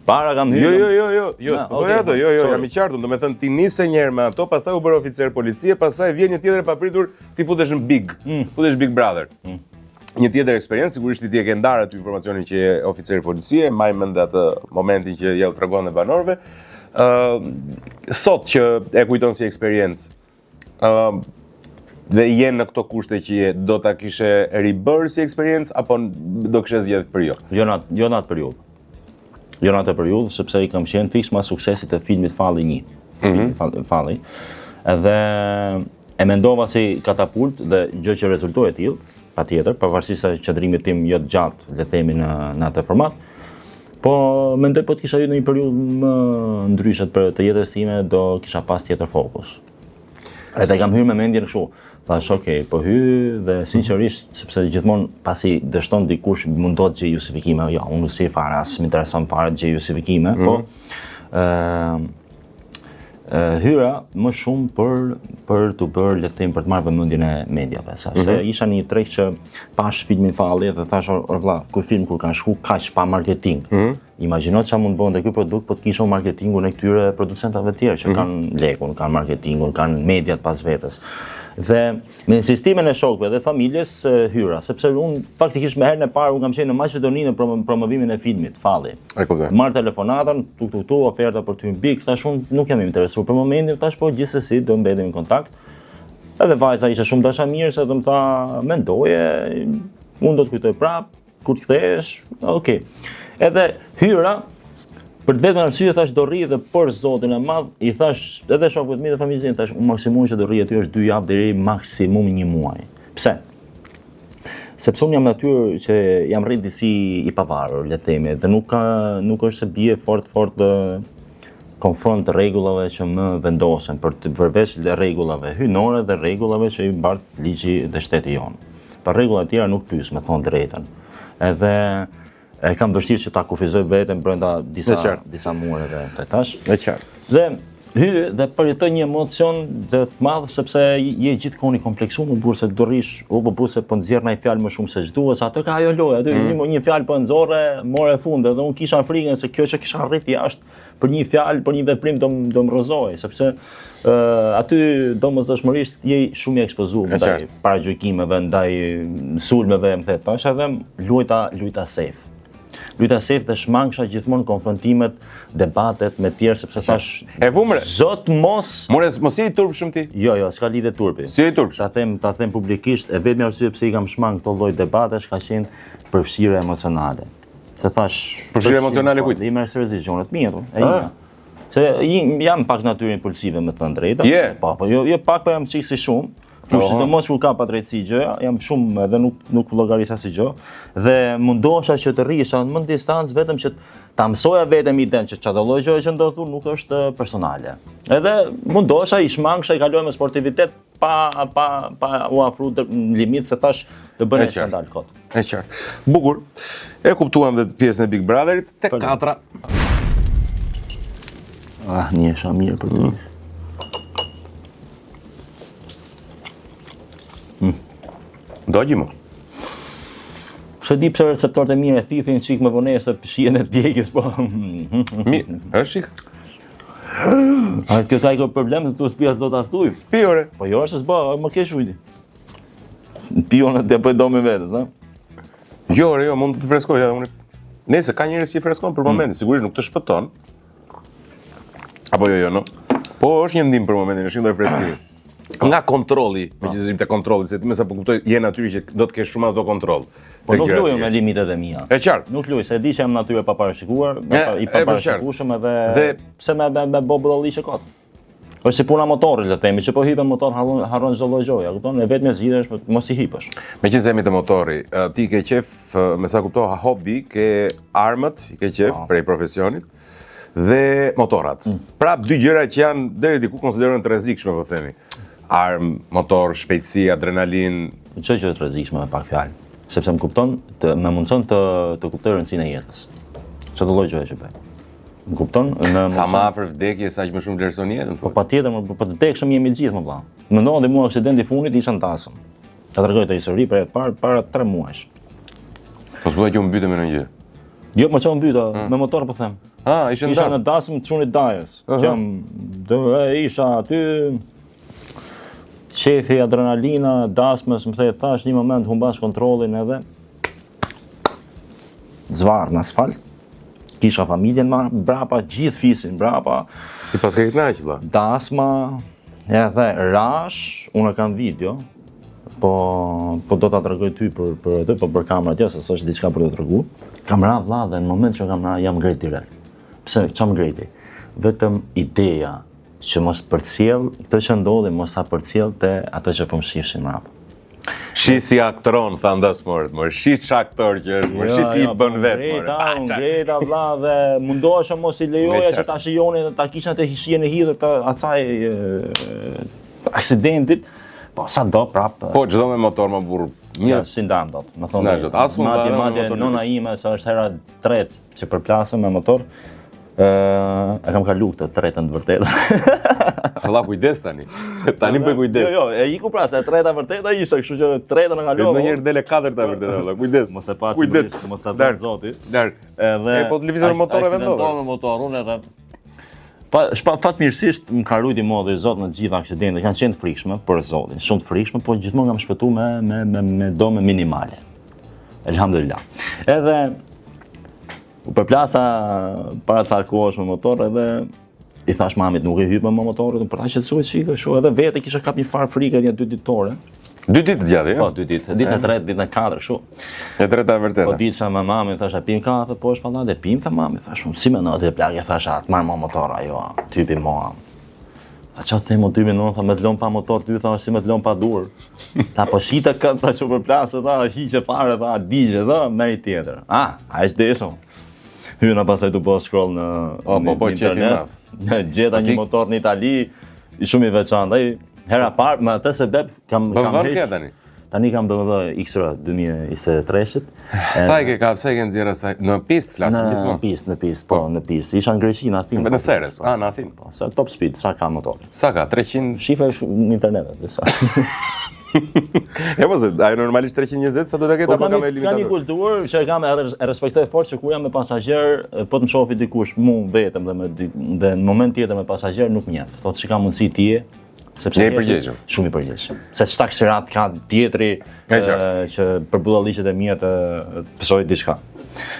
Para kam hyrë. Jo, jo, jo, jo, jo, s'po thoja ato, jo, jo, jam i qartë, do me thënë ti nise një herë me ato, pastaj u bërë oficer policie, pastaj vjen një tjetër e papritur, ti futesh në Big, mm. futesh Big Brother. Mm. Një tjetër eksperiencë, sigurisht ti e ke ndarë aty informacionin që je oficer policie, mbaj mend atë momentin që ja u tregon dhe banorëve. Ë sot që e kujton si eksperiencë, ë dhe je në këto kushte që je, do ta kishe ribërë si eksperiencë apo do kishe zgjedhur për jo? Jo në jo në atë periudhë. Jo në atë periudhë sepse i kam qenë fiks mas suksesit të filmit Falli 1. Mm -hmm. Falli. Edhe E mendova si katapult dhe gjë që rezultoi e tillë, patjetër, pavarësisht se qëndrimit tim jo të gjatë, le të themi në në atë format. Po mendoj po të kisha hyrë në një periudhë më ndryshe për të jetës time, do kisha pas tjetër fokus. Edhe kam hyrë me mendjen kështu, thash ok, po hy dhe sinqerisht sepse gjithmonë pasi dështon dikush mundohet të gjej justifikime, jo, unë nuk si fare, as më intereson fare të gjej justifikime, mm -hmm. po ë hyra më shumë për për të bërë le të them për të marrë vëmendjen e mediave, sa mm -hmm. se mhm. isha në një treg që pash filmin Falli dhe thash or vlla, ky film kur ka shku kaq pa marketing. Mm -hmm. Imagjino çfarë mund të bënte ky produkt po të kisha marketingun e këtyre producentave të tjerë që mm -hmm. kanë lekun, kanë marketingun, kanë mediat pas vetes. Dhe me insistimin e shokëve dhe familjes hyra, sepse unë faktikisht me herën e parë unë kam qenë në Maqedoni në promovimin e filmit, Falli. E kuptoj. Marr telefonatën, tu tu tu, oferta për ty në Big, thash unë nuk jam i interesuar për momentin, thash po gjithsesi do mbetemi në kontakt. Edhe vajza ishte shumë dashamirëse dhe më tha, mendoje, unë do të kujtoj prap, kur të kthehesh, ok. Edhe hyra, për të vetmen arsye thash do rri dhe për Zotin e madh, i thash edhe shokëve të mi dhe familjes, thash unë maksimumi që do rri aty është 2 javë deri maksimum një muaj. Pse? Sepse unë jam natyrë që jam rrit disi i pavarur, le të themi, dhe nuk ka nuk është se bie fort fort dhe konfront rregullave që më vendosen për të përveç rregullave hyjnore dhe rregullave që i mbart ligji dhe shteti jonë. Për rregulla të tjera nuk pyes, me thonë drejtën. Edhe e kam vështirë që ta kufizoj veten brenda disa disa mureve të tash. E qartë. Dhe hy dhe përjetoj një emocion dhe të madh sepse je gjithkohë i kompleksuar më burrë se do rrish, o po burrë se po nxjerr ndonjë fjalë më shumë se ç'duhet, se atë ka ajo loja, aty mm. një, një fjalë po nxorre, more fund edhe unë kisha frikën se kjo që kisha arrit jashtë për një fjalë, për një veprim do do më rrëzojë, sepse uh, aty domosdoshmërisht je shumë i ekspozuar ndaj paragjykimeve, ndaj sulmeve, më the, tash edhe luajta luajta safe. Luajta safe dhe shmangsha gjithmonë konfrontimet, debatet me tjerë sepse thash e vumre. Zot mos More mos je i turpshëm ti. Jo, jo, s'ka lidhje turpi. Si i turpshëm? Ta them, ta them publikisht, e vetmja arsye pse i kam shmang këto lloj debatesh ka qenë përfshirja emocionale. Se thash përfshirja emocionale po, kujt? I merr seriozisht gjërat e mia, po, e ah. imja. Se jam pak natyrë impulsive me thënë drejtën. Yeah. Po, po, jo, jo pak, po jam çik si shumë. Kur sidomos kur ka padrejtësi gjëja, jam shumë edhe nuk nuk llogaris asnjë gjë dhe mundohesha që të rrisha më në distancë vetëm që ta mësoja veten idenë që çdo lloj gjëje që ndodh nuk është personale. Edhe mundohesha i shmangsha i kaloja me sportivitet pa pa pa u afru në limit se thash të bënë skandal kot. E qartë. Bukur. E kuptuam dhe pjesën e Big Brotherit te katra. Ah, një e mirë për ty. Mm. Mm. Dogji më. S'e di pse receptorët e mi e thithin çik më vonesë shijen e djegjes, po. Mi, është çik? A kjo ka i problem të s'pi as do ta thuj. Pi ore. Po jo, është s'bë, më kesh ujdi. Pi unë të bëj domi vetes, ha? Jo, ore, jo, mund të të freskoj edhe unë. Nëse ka njerëz që i freskon për mm. momentin, sigurisht nuk të shpëton. Apo jo, jo, no. Po është një ndihmë për momentin, është një lloj freskimi. Nga kontrolli, me po. gjithë te kontrolli, se ti me sa po kuptoj, je natyrë që do të kesh shumë autokontroll. Po nuk luaj me limitet e mia. E qartë. Nuk luaj, se e di që jam natyrë e paparashikuar, i paparashikueshëm edhe dhe pse me me, me bo budalliqe kot. Është si puna motorit, le të themi, që po hipën motor harron harron çdo lloj gjëje, kupton? E vetmja zgjidhje është mos i hipësh. Meqenëse jemi te motori, ti ke qef, me sa kuptova, hobi, ke armët, i ke qef po. prej profesionit dhe motorat. Mm. Prap dy gjëra që janë deri diku konsiderohen të rrezikshme, po themi. Armë, motor, shpejtësi, adrenalinë. Çdo gjë të rrezikshme me pak fjalë, sepse më kupton, të më mundson të të kuptoj rëndësinë e jetës. Çdo lloj gjëje që bëj. Më kupton? Në Sa më afër vdekjes, aq më shumë vlerëson jetën. Po patjetër, po, po të vdekshëm jemi të gjithë, më vëlla. Më ndodhi mua aksidenti i fundit isha në dasëm. Ta tregoj këtë histori për para para 3 muajsh. Po s'po që u mbyte me ndonjë gjë. Jo, më çon mbyta, hmm. me motor po them. Ah, ishe në dasëm. Isha në dasëm të çunit dajës. Uh -huh. Jam do e isha aty qefi adrenalina, dasmës, më the thash një moment humbas kontrollin edhe zvarr në asfalt. Kisha familjen ma brapa, gjithë fisin brapa. I paske kënaq vëlla. Dasma, edhe rash, unë kam video, po po do ta tregoj ty për për atë, po për kamerat jo, se s'është diçka për të tregu. Kam ra vëlla dhe në moment që kam ra jam ngrejt direkt. Pse ç'më ngrejti? Vetëm ideja që mos përcjell këtë që ndodhi, mos ta përcjell te ato që po më shifshin mbrapa. Shi si aktron, tha dasmorët, mor, shi ç'aktor që është, mor, shi si i bën vetë, mor. Ngreta, unë ngreta, vlla, dhe mundohesha mos i lejoja që ta shijonin dhe ta kishin atë shijen e hidhur të asaj aksidentit, po sa do prap. Po, çdo me motor, më burrë. Një... Ja, s'i ndam dot, më thonë. S'ndam dot, as unë madje, madje, nona ime, sa është hera tretë që përplasem me motor, ë e kam kalu këtë tretën të vërtetën. Valla kujdes tani. Tani bëj kujdes. Jo, jo, e iku pra se e treta e vërteta ishte, kështu që tretën e kalova. Ndonjëherë del e katërta e vërteta, valla, kujdes. Mos e pasi, kujdes, mos e thot zoti. Larg. Edhe e po të lëvizur motor e vendodh. Me motor unë edhe Pa, shpa, fatmirësisht më ka rujti mua dhe Zot në të gjitha aksidentet, kanë qenë të frikshme, për Zotin, shumë të frikshme, po gjithmonë kam shpëtu me, me, me, me dome minimale. Elhamdulillah. Edhe u përplasa para ca kohësh me motor edhe i thash mamit nuk i hyp më motorit, për ta qetësuar çikë, kështu edhe vetë kisha kap një farë frike një dy ditore. Dy ditë zgjati, Po, dy ditë. Ditën e tretë, ditën e katërt, kështu. E treta e vërteta. Po ditë sa me mamin, thash, a pim kafe, po është pallat, e pim, tha mami, thash, unë si me në atë plakë, thash, a të marr më motor, ajo, typi mua. A ça të them o ty më tha me të lon pa motor ty, tha, si me të lon pa dur. Tha, po shita këtë, tha, që përplasë, tha, hiqe fare, tha, digje, tha, merr tjetër. Ah, a është desho. Hyna pasaj tu bo scroll në, o, po, po, në internet. Gjeta një motor në Itali, i shumë i veçantë. Ai hera parë, me atë sebep kam kam heq. Tani? Tani kam BMW XR 2023-shit. Sa e ke kap, sa e ke nxjerrë asaj? Në pistë flasim gjithmonë. Në pistë, në pistë, po, në pistë. Isha në Greqi, në Athinë. Në Seres, ah, në Athinë. Po, sa top speed, sa ka motori. Sa ka? 300 Shife është në internet aty sa. E po se, ajo normalisht 320 sa do ta ketë po, apo ka me limitator? Ka një kulturë që e kam e respektoj fort që kur jam me pasagjer, po të më shofi dikush mu vetëm dhe me dhe në moment tjetër me pasagjer nuk më njeh. Thotë si ka mundësi ti je, Sepse je i përgjegjshëm. Shumë i përgjegjshëm. Se ç'taksirat ka tjetri që për budalliqet e mia të pësoj diçka.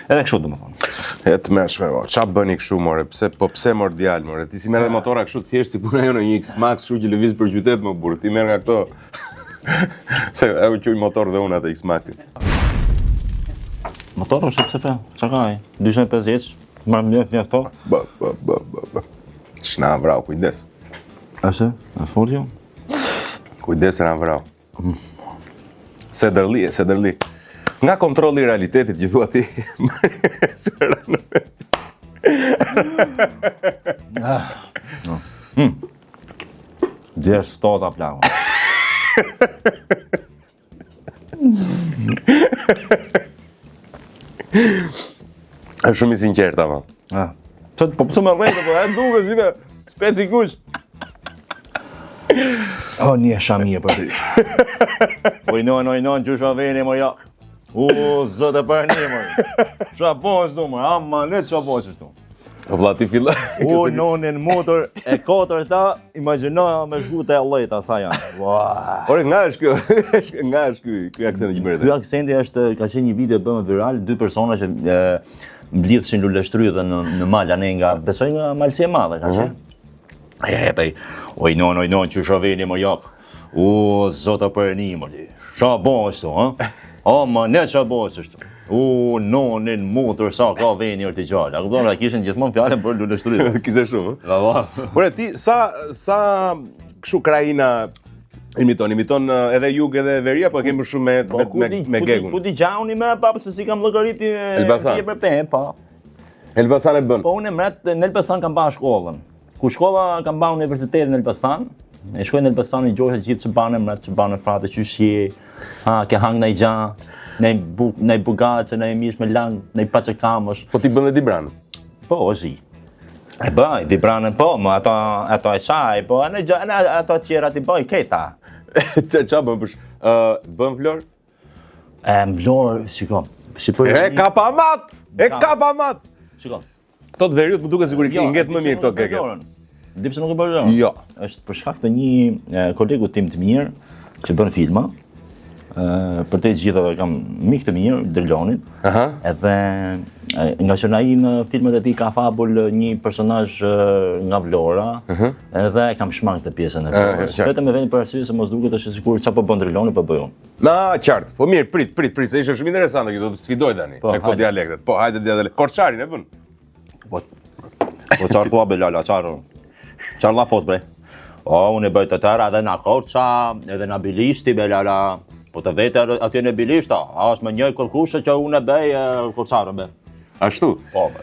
Edhe kështu domethënë. E tmerrshme, mo. Ça bëni kështu more? Pse po pse mor djalë more? Ti s'i merr motora kështu thjesht si puna jonë një X-Max kështu që lëviz për qytet mo burrë. Ti merr nga këto. Se e u quaj motor dhe unë atë X-Maxin. Motor është pse po? Çka ka ai? 250, më mjaft mjafto. Ba ba ba ba. S'na vrau, kujdes. Është? A fort jo? Kujdes se na vrau. Se dërli, se dërli. Nga kontrolli i realitetit që thua ti. Se ra në vend. Dhe është ftota plako. Është shumë i sinqertë ama. Ah. Që po pse më rrejtë, po e duke si me speci kuq. O, një shami e për ty. Po i non, oj non, qysh a veni, mo ja. U, zëtë e për një, mo. Qa po është mo, ama ne qa po është O vlla ti filla. U, nonin motor, e katër ta, imagjino me shku të e lejta, sa janë. Ua. Ore, nga është kjo? Nga është ky ky aksident që bëre? Ky aksenti është ka qenë një video bërë viral, dy persona që e, mblidhshin luleshtrydhe në në mal anë nga besoj nga Malësia e Madhe ka qenë. Uh -huh. E e pej, oj non, oj non, qysh a veni mo jak. U zota për një mo ti. Qa bo është ha? O, më ne qa bo është U, nonin, mutër, sa ka veni është i gjallë. A kupton, a kishin gjithmonë fjalën për luleshtrydhe. Kishte shumë. Po, po. Ore, ti sa sa kështu krahina imiton, imiton eh, edhe jug edhe veri apo e ke më shumë me Po, me ku me, di, me ku di, gegun? ku di gjauni më pa se si kam llogariti Elbasan. pje për pe, po. Elbasan e bën. Po unë mret në Elbasan kam ba shkollën. Ku shkolla kam ba universitetin në Elbasan, e shkoj në Elbasan i gjojë gjithë që banë mret, që banë frate, që shi, ha, ke hang naj gja, naj buk, naj bugace, naj mish me lang, naj paçe kamësh. Po ti bën dhe Dibran. Po, o zi. E bëj, Dibranën po, më ato, ato e qaj, po, në gjë, në ato tjera ti bëj, keta. Ça ça bën për ë bën Vlorë? E, në Vlorë, shiko, si për... E ka pa mat! E ka pa mat! Shiko, Këto të veriut më duket sikur i Jo, nget më mirë këto gege. Di pse nuk e bëj Vlorën? Jo. Është për shkak të një e, kolegu tim të mirë që bën filma. Ë për të gjithave kam mik të mirë, Drilonit. Aha. Edhe e, nga që ai në filmat e tij ka fabul një personazh e, nga Vlora, edhe e kam shmang të pjesën e Vlorës. qartë. Vetëm e vendin për arsye se mos duket është sikur çfarë po bën Driloni, po bëj unë. Na, qartë. Po mirë, prit, prit, prit, se ishte shumë interesante kjo, do të sfidoj tani Po, me këto hajde. dialektet. Po, hajde dialektet. Korçarin e bën. Po, po çfarë thua be lala, çfarë? Çfarë la fot bre? O, unë e bëj të tëra edhe në Korça, edhe në Bilishti be lala. Po të vete atje në Bilishta, a është më njëj kërkushë që unë e bëj e, Korçarën be. Ashtu. Po, be.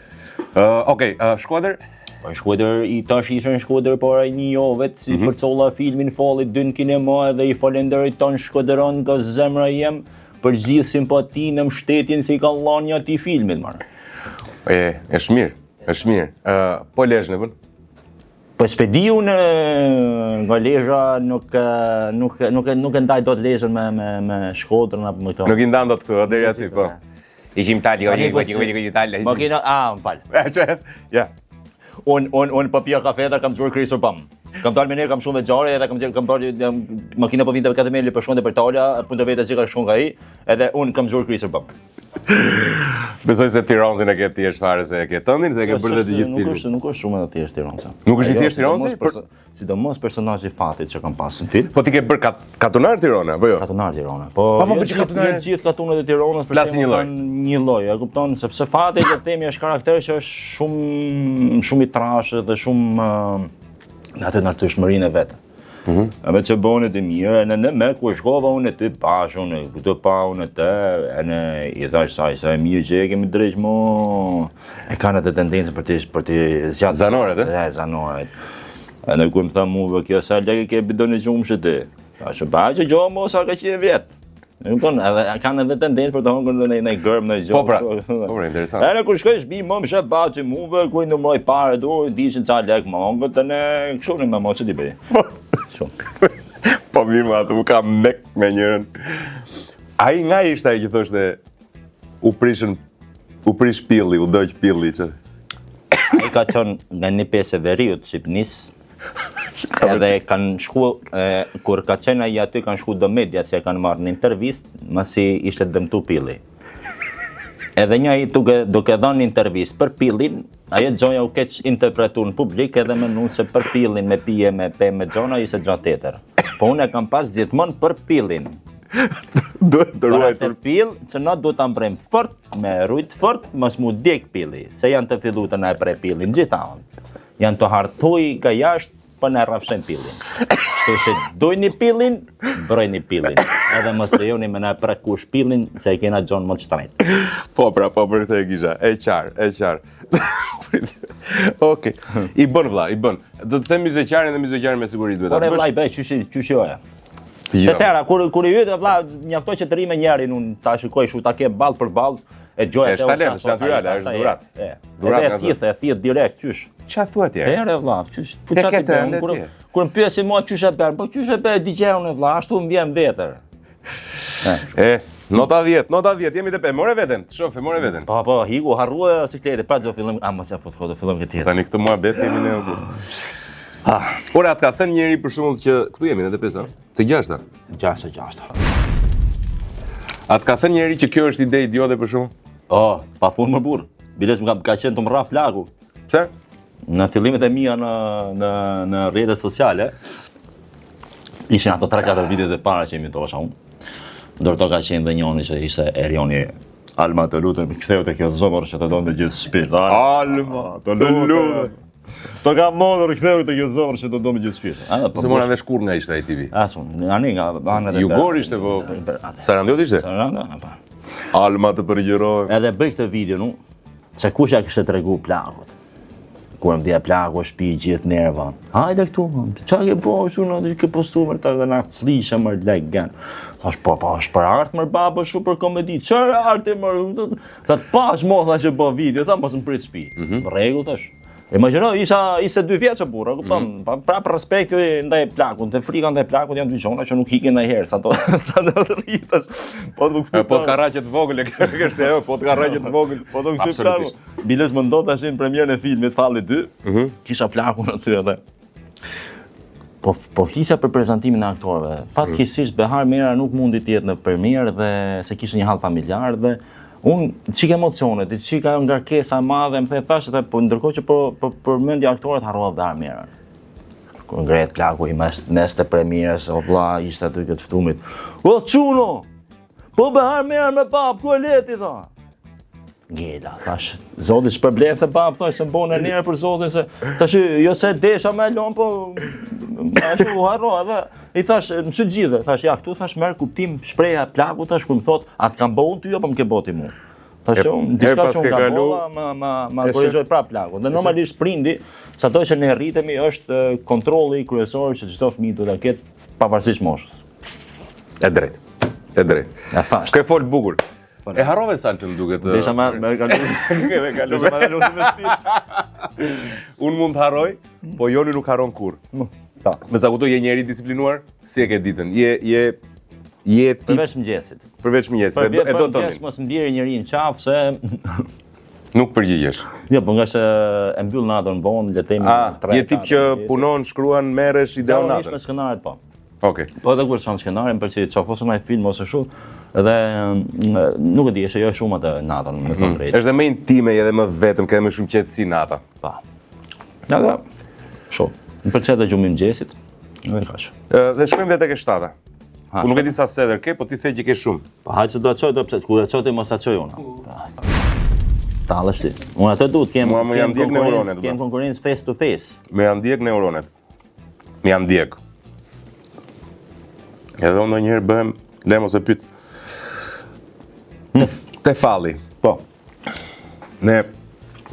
Ë, okej, ë, Shkodër? Po në Shkodër, i tash isha në Shkodër, por ai një jo vetë si mm -hmm. përcolla filmin folli dy në kinema edhe i falenderoj ton Shkodëron nga zemra jem për gjithë simpatinë, mbështetjen se i ka lënë atij filmit, marë. E, është mirë, është mirë. Ë, po Lezhën e bën? Po s'pe di unë nga Lezha nuk nuk nuk nuk e ndaj dot Lezhën me me me Shkodrën apo me këto. Nuk i ndan dot këtu, deri aty, po. Ishim tali, Tani, po, oj, oj, oj, tali. Makina, a, më fal. Ja. Un un un po pija kafe dhe kam xhur krisur pam. Kam dalë me ne, kam shumë me xhare edhe kam kam bërë makina po vinte me katër meli për shkonte për Tala, punë të vetë që ka shkon nga ai, edhe un kam xhur krisur pam. Besoj se Tironsin e ke thjesht fare se e ke tëndin dhe e ke Jo, bërë dhe të gjithë Nuk filmin. është nuk është shumë e thjeshtë Tironsa. Nuk është i Ajo, thjeshtë Tironsi? sidomos perso- Sidomos personazhi i Fatit që kam pas në film. Po ti ke bërë kat, katunar Tirone, apo jo? Katunar Tirone. Po, Pa, po, jo po, që gjithë- katunare- jo gjithë katunet e Tironës për Flasin një lloj. kanë një lloj, e kupton, sepse Fati le të themi është karakter që është shumë shumë i trashë dhe shumë ë, në atë natyrshmërinë e vet. Mm -hmm. E me që bënet e mirë, e në në me ku shkova unë e ty pash, unë e këtë pa unë e te, e në i thash sa, sa e mirë që e kemi drejt mo, e kanë atë tendencën për të për të zgjatë. Zanoret, e? E, zanoret. E në kur më tha mua, kjo sa lekë ke bidon e gjumshit ti? Thash, ba që gjo mo sa ka qenë vjet. E kupton, edhe kanë edhe tendencë për të hëngër në në gërm në gjë. Po pra, po pra, interesant. Edhe kur shkoj shtëpi, më më shef baçi muve, ku i numëroj pare, du, dishin ca lek më hëngët, e ne kështu në më mo që ti bëj. Kështu. Po mirë, më atë u ka mek me njërën. Ai nga ishte ai që thoshte u prishën u prish pilli, u dogj pilli që. Ai ka qenë nga një pjesë e veriut, Shqipnis, Edhe kanë shku, e, kur ka qenë ai aty, kanë shku do media që e kanë marrë në intervistë, masi ishte dëmtu pilli. Edhe një ai duke, duke dhënë intervistë për pillin, ajo gjoja u keq interpretu në publik edhe menun se për pillin me pije, me pe, me gjona, ishte gja tjetër. Po unë e kam pas gjithmonë për pillin. Duhet të ruajtur. Për pill, që na duhet ta mbrojmë fort, me rujt fort, mos mu djeg pilli, se janë të fillu të na e pre pillin gjitha. Janë të hartuj nga jashtë po na rrafshen pillin. Kështu që dojni pillin, mbrojni pillin. Edhe mos lejoni me na prek kush pillin, se e kena gjon më të shtrejtë. Po pra, po për këtë e kisha. E qartë, e qartë. Okej. I bën vlla, i bën. Do të them myzeqarin dhe myzeqarin me siguri duhet ta bësh. Por vlla i bëj qysh qysh jo e. Të tëra, kur kur i hyt vlla, mjafton që të rri me njerin, unë ta shikoj shu ta ke ball për ball, e gjoj atë. Është talent, është natyrale, është dhuratë. Dhuratë nga zoti. E thith, e thith direkt, qysh. Ça thua ti? Ere vlla, qysh, po ça ti bën? Kur kur më pyesin mua qysh e bën, po qysh e bën di unë vlla, ashtu më vjen vetër. E, nota 10, nota 10, jemi te pe, more veten, shoh, e more veten. Po, po, hiku, harrua sikleti, pra do fillojmë, a mos e fut kot, do fillojmë këtë tjetër. Tani këtë muhabet kemi ne apo. Ah. Ora, të ka thënë njeri për shembull që këtu jemi në të pesa, të gjashta. Gjashta, gjashta. A të ka thënë njeri që kjo është ide idiote për shembull? Oh, pa fund më burr. Biles më ka, ka qenë të më rrah plaku. Pse? Në fillimet e mia në në në rrjetet sociale, ishin ato 3-4 vitet e para që imitosha unë. Ndër to ka qenë dhe njoni që ishte Erioni Alma të lutem, ktheu te kjo zemër që të do me gjithë shpirt. Alma, të lutem. Të kam motrën, ktheu te kjo zemër që të do me gjithë shpirt. A, po, S'e mora vesh kurrë nga ishte ai tipi. As unë, ani nga anët e Jugor ishte po. Sarandiot ishte? Sarandiot, po. Alma të përgjëroj. Edhe bëj këtë video, nu, se kush ja kishte tregu plakut. Kur më vjen plaku shtëpi gjithë nerva. Hajde këtu, ça ke bo, shu në ke postu më të dhe na flishe më legen. Thash po, po, është për art më babë, shu për komedi. Çfarë arti më? Tha të pash mo tha që bë video, tha mos më prit shtëpi. Mm -hmm. Rregull thash. Imagjino, isha 22 vjeç o burrë, kupton? Mm -hmm. Pa prap respekti ndaj plakut, dhe frika ndaj plakut janë dy gjëra që nuk ikin ndonjëherë, sa do sa do të rritesh. Po të kthy. Po të ka rraqe të vogël, është ajo, po të ka rraqe të vogël. Po të kthy plaku. Biles më ndodh tash në premierën e filmit Falli 2. Mm -hmm. Kisha plakun aty edhe. Po po flisja për prezantimin e aktorëve. Fatkeqësisht Behar Mera nuk mundi të jetë në premierë dhe se kishte një hall familjar dhe unë çik emocionet, çik ajo ngarkesa e madhe, më the thash edhe po ndërkohë që po po përmendja aktorët harrova Behar Merën. Kur ngrehet plaku i mes mes të premierës, o vlla, ishte aty këtë ftumit. O çuno! Po Behar Merën me bab, ku e leti tha? Ngela, thash, zoti shpërbleftë bab, thash, se më bone nder për zotin, se tash jo se desha me lon, po ashtu u harro edhe i thash, më sy gjithë, thash, ja këtu thash merr kuptim shprehja e plakut, thash kur më thot, a të kam bo unë ty apo më ke bo ti mua? Thash, unë diçka që unë kam bo, ma ma ma korrigjoi prap plaku. Dhe normalisht prindi, sado që ne rritemi, është kontrolli kryesor që çdo fëmijë duhet ta ketë pavarësisht moshës. E drejtë. E drejtë. Ja thash. Ke fol bukur. Po, e harrove salcën më duket. Desha ma me kalu. Ke me kalu. Desha ma kalu me stil. Unë mund të harroj, po Joni nuk harron kurrë. Po. Me sa kuptoj je njeri i disiplinuar, si e ke ditën? Je je je ti Përveç mëngjesit. Përveç mëngjesit, e do e do të mos më bjerë njeri në qafë se Nuk përgjigjesh. Jo, po ngase e mbyll natën vonë, le të themi 3. Je tip që punon, shkruan, merresh ideon natën. Zakonisht me skenaret po. Okej. Okay. Po edhe kur s'kam skenarin, për që të ose ndonjë film ose kështu, edhe mm, nuk e di, e shijoj shumë atë natën, me thënë mm. drejtë. Është dhe më intime edhe më vetëm, ke më shumë qetësi nata. Pa. Ja, ja. Shumë. Më pëlqen edhe gjumi i mëngjesit. Edhe kaq. Dhe shkojmë dhe tek e shtata. Ha, Unë nuk e di sa sedër ke, po ti the që ke shumë. Po hajde se do ta çoj, do pse kur e çoj ti mos ta çoj unë. Tallesh ti. Unë atë du të kem. Mua më janë djeg neuronet. Kem konkurrencë face to face. Më janë djeg neuronet. Më janë djeg. Edhe unë ndonjëherë bëhem, le mos e pyet. Te, te falli. Po. Ne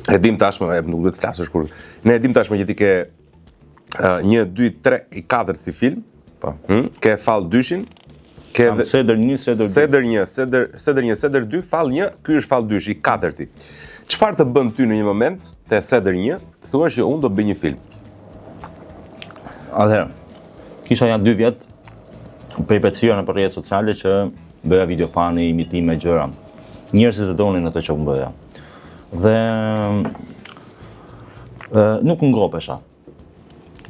e dim tashmë, e nuk duhet të flasësh kur. Ne e dim tashmë që ti ke uh, 1 2 3 i katërt si film. Po. Hm? Ke fall dyshin, ke dhe Sedër 1, Sedër 2. Sedër 1, Sedër Sedër 1, Sedër 2, fall 1, ky është fall dysh i katërti. Çfarë të bën ty në një moment te Sedër 1, të thuash që unë do bëj një film? Atëherë, kisha ja 2 vjet peripecia nëpër rrjetet sociale që bëja video funny, imitime, gjëra. Njerëzit e donin atë që unë bëja. Dhe e, nuk ngopesha.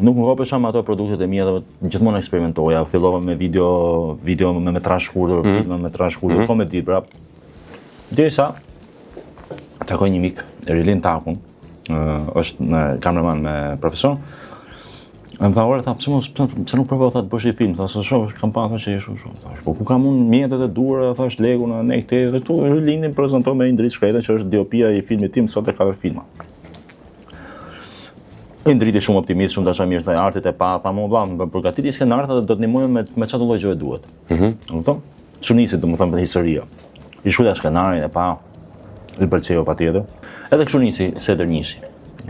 Nuk ngopesha me ato produktet e mia dhe gjithmonë eksperimentoja. Fillova me video, video me metrazh shkurtër, mm -hmm. filma me metrazh shkurtër, mm -hmm. komedi prap. Derisa takoj një mik, Rilin Takun, është me kameraman me profesion. E më tha, ore, tha, pse mos, pse, pse nuk provon tha të bësh një film? Tha, se shoh, kam pa, tha, që je shumë shumë. Thash, po ku kam unë mjetet e duhura, thash, lekun, ne këte, dhe këtu Rilini më prezantoi me Indrit Shkretën, që është DOP-ja i filmit tim, sot e katër filma. Indriti shumë optimist, shumë dashamirës ndaj artit e pa, tha mu vlla, më përgatiti skenar tha dhe do të ndihmoj me me çfarë lloj gjëje duhet. Mhm. Mm kupton? Kështu nisi, domethënë për historia. I shkruajta skenarin e pa, i pëlqeu patjetër. Edhe kështu nisi Sedër Njëshi.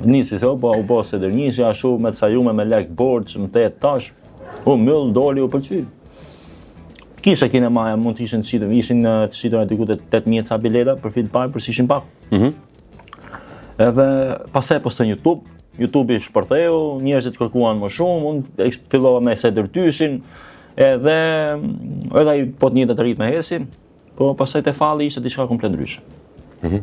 Nisi se u po u bë Sedër Njëshi ashtu me të sajume me lek borxh, më the tash. U myll doli u pëlqy. Kisha kinemaja mund të ishin të shitur, ishin të shitura diku te 8000 ca bileta për film parë, por s'ishin pak. Mhm. Mm Edhe pastaj postoj në YouTube, YouTube-i shpërtheu, njerëzit kërkuan më shumë, unë fillova me Sedër Dyshin, edhe edhe ai po të njëjtat ritme eci, po pastaj te Falli ishte diçka komplet ndryshe. Mm -hmm.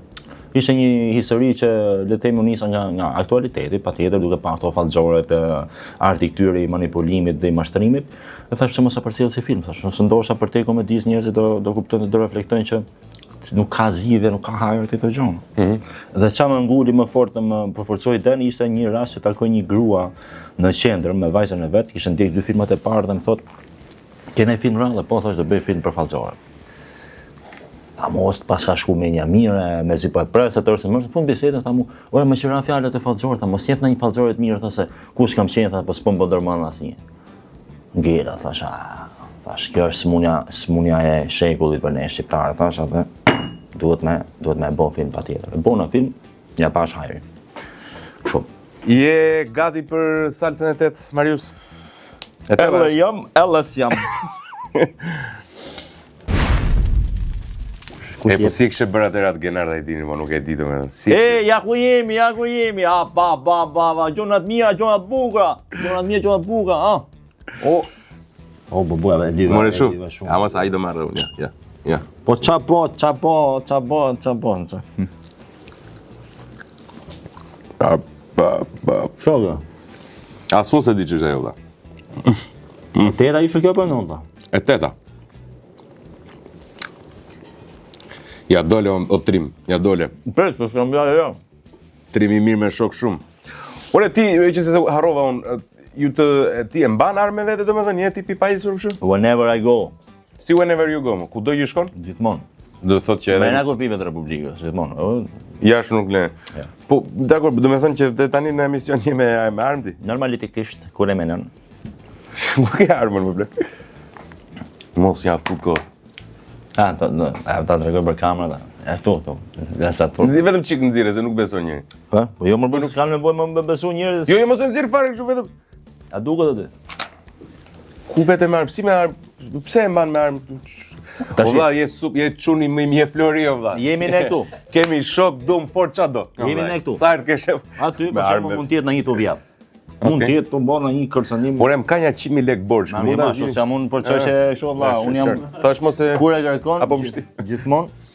Ishte një histori që le të themi u nisa nga nga aktualiteti, patjetër duke parë këto fallxhoret e arti këtyre i manipulimit dhe i mashtrimit, dhe thashë pse mos e përcjell si film, thashë, se ndoshta përtej komedisë njerëzit do do kuptojnë do reflektojnë që nuk ka zgjidhje, nuk ka hajër te këto gjëra. Mm -hmm. Dhe ça më nguli më fort dhe më përforcoi idenë ishte një rast që takoj një grua në qendër me vajzën e vet, kishte ndjek dy filmat e parë dhe më thotë, "Ke ndonjë film rrallë?" Po thashë do bëj film për fallxhore. A mos paska shku menja mirë, mezi po e pres atë ose më në fund bisedës tha mu, "Ore më qira fjalët e fallxhor, tha mos njeh ndonjë fallxhore të mirë, tha se kush kam qenë, tha, po s'po më ndërmend asnjë." Ngela, thash, a, thash, kjo është smunja, smunja e shekullit për ne shqiptarë, thash, atë, duhet me, duhet me bo film patjetër. E bona film, ja pash hajrin. Kështu. Je gati për salcën e tetë, Marius? E teta Edhe jam, edhe s'jam. Kush e po si e kishe bërë atëherë atë Genard Hajdinin, po nuk e di domethënë. Si e, ja ku jemi, ja ku jemi, a, pa, pa, pa, pa, gjona të mira, gjona të bukura, gjona të mira, gjona të bukura, a. O, o, bo, bo, e di, More shumë, shumë. A mos ai do marrë unë, ja, ja, ja. Po ça po, ça po, ça po, ça po, ça. Pa, pa, pa. Shoga. As unë s'e di ç'është ajo, vlla. E teta ishte kjo për nënta? E teta. Ja dole o, o trim, ja dole. Pres, po s'kam bjarë jo. Trim i mirë me shok shumë. Ore ti, që se harrova unë, ju të ti e mban armë me vete domethënë, je tip i pajisur kështu? Whenever I go. Si whenever you go, më, kudo që shkon? Gjithmonë. Do të thotë që edhe Brenda kufijve të Republikës, gjithmonë. O, jashtë nuk lën. Ja. Po, dakor, domethënë që dhe tani në emision je me me armë ti. Normalitikisht kur e menon. Ku ke armën më plak? Mos ja fut kot. A, ta, ta, ta tregoj për kamera, ta. E këtu, këtu. Nga sa tu. Nxirr vetëm çik nxirre se nuk beson njeri. Po, po jo më bëj s'ka nevojë më më besu njerëz. Jo, jo mos e nxirr fare kështu vetëm. A duket aty? Ku vete me armë? Si me armë? Pse e mban me armë? O vlla, je sup, je çuni më i mirë Flori o vlla. Jemi ne këtu. Kemi shok dum fort ça do. Jemi ne këtu. Sa herë të kesh Aty për shembull mund të jetë në një tuvjat. Mund të jetë të mbona një kërcënim. Por em ka nja 100.000 lekë borxh. Mund ta zgjidh. Jam unë për çështje kështu vlla, unë jam. Tash mos e kur e kërkon apo më shti. Gjithmonë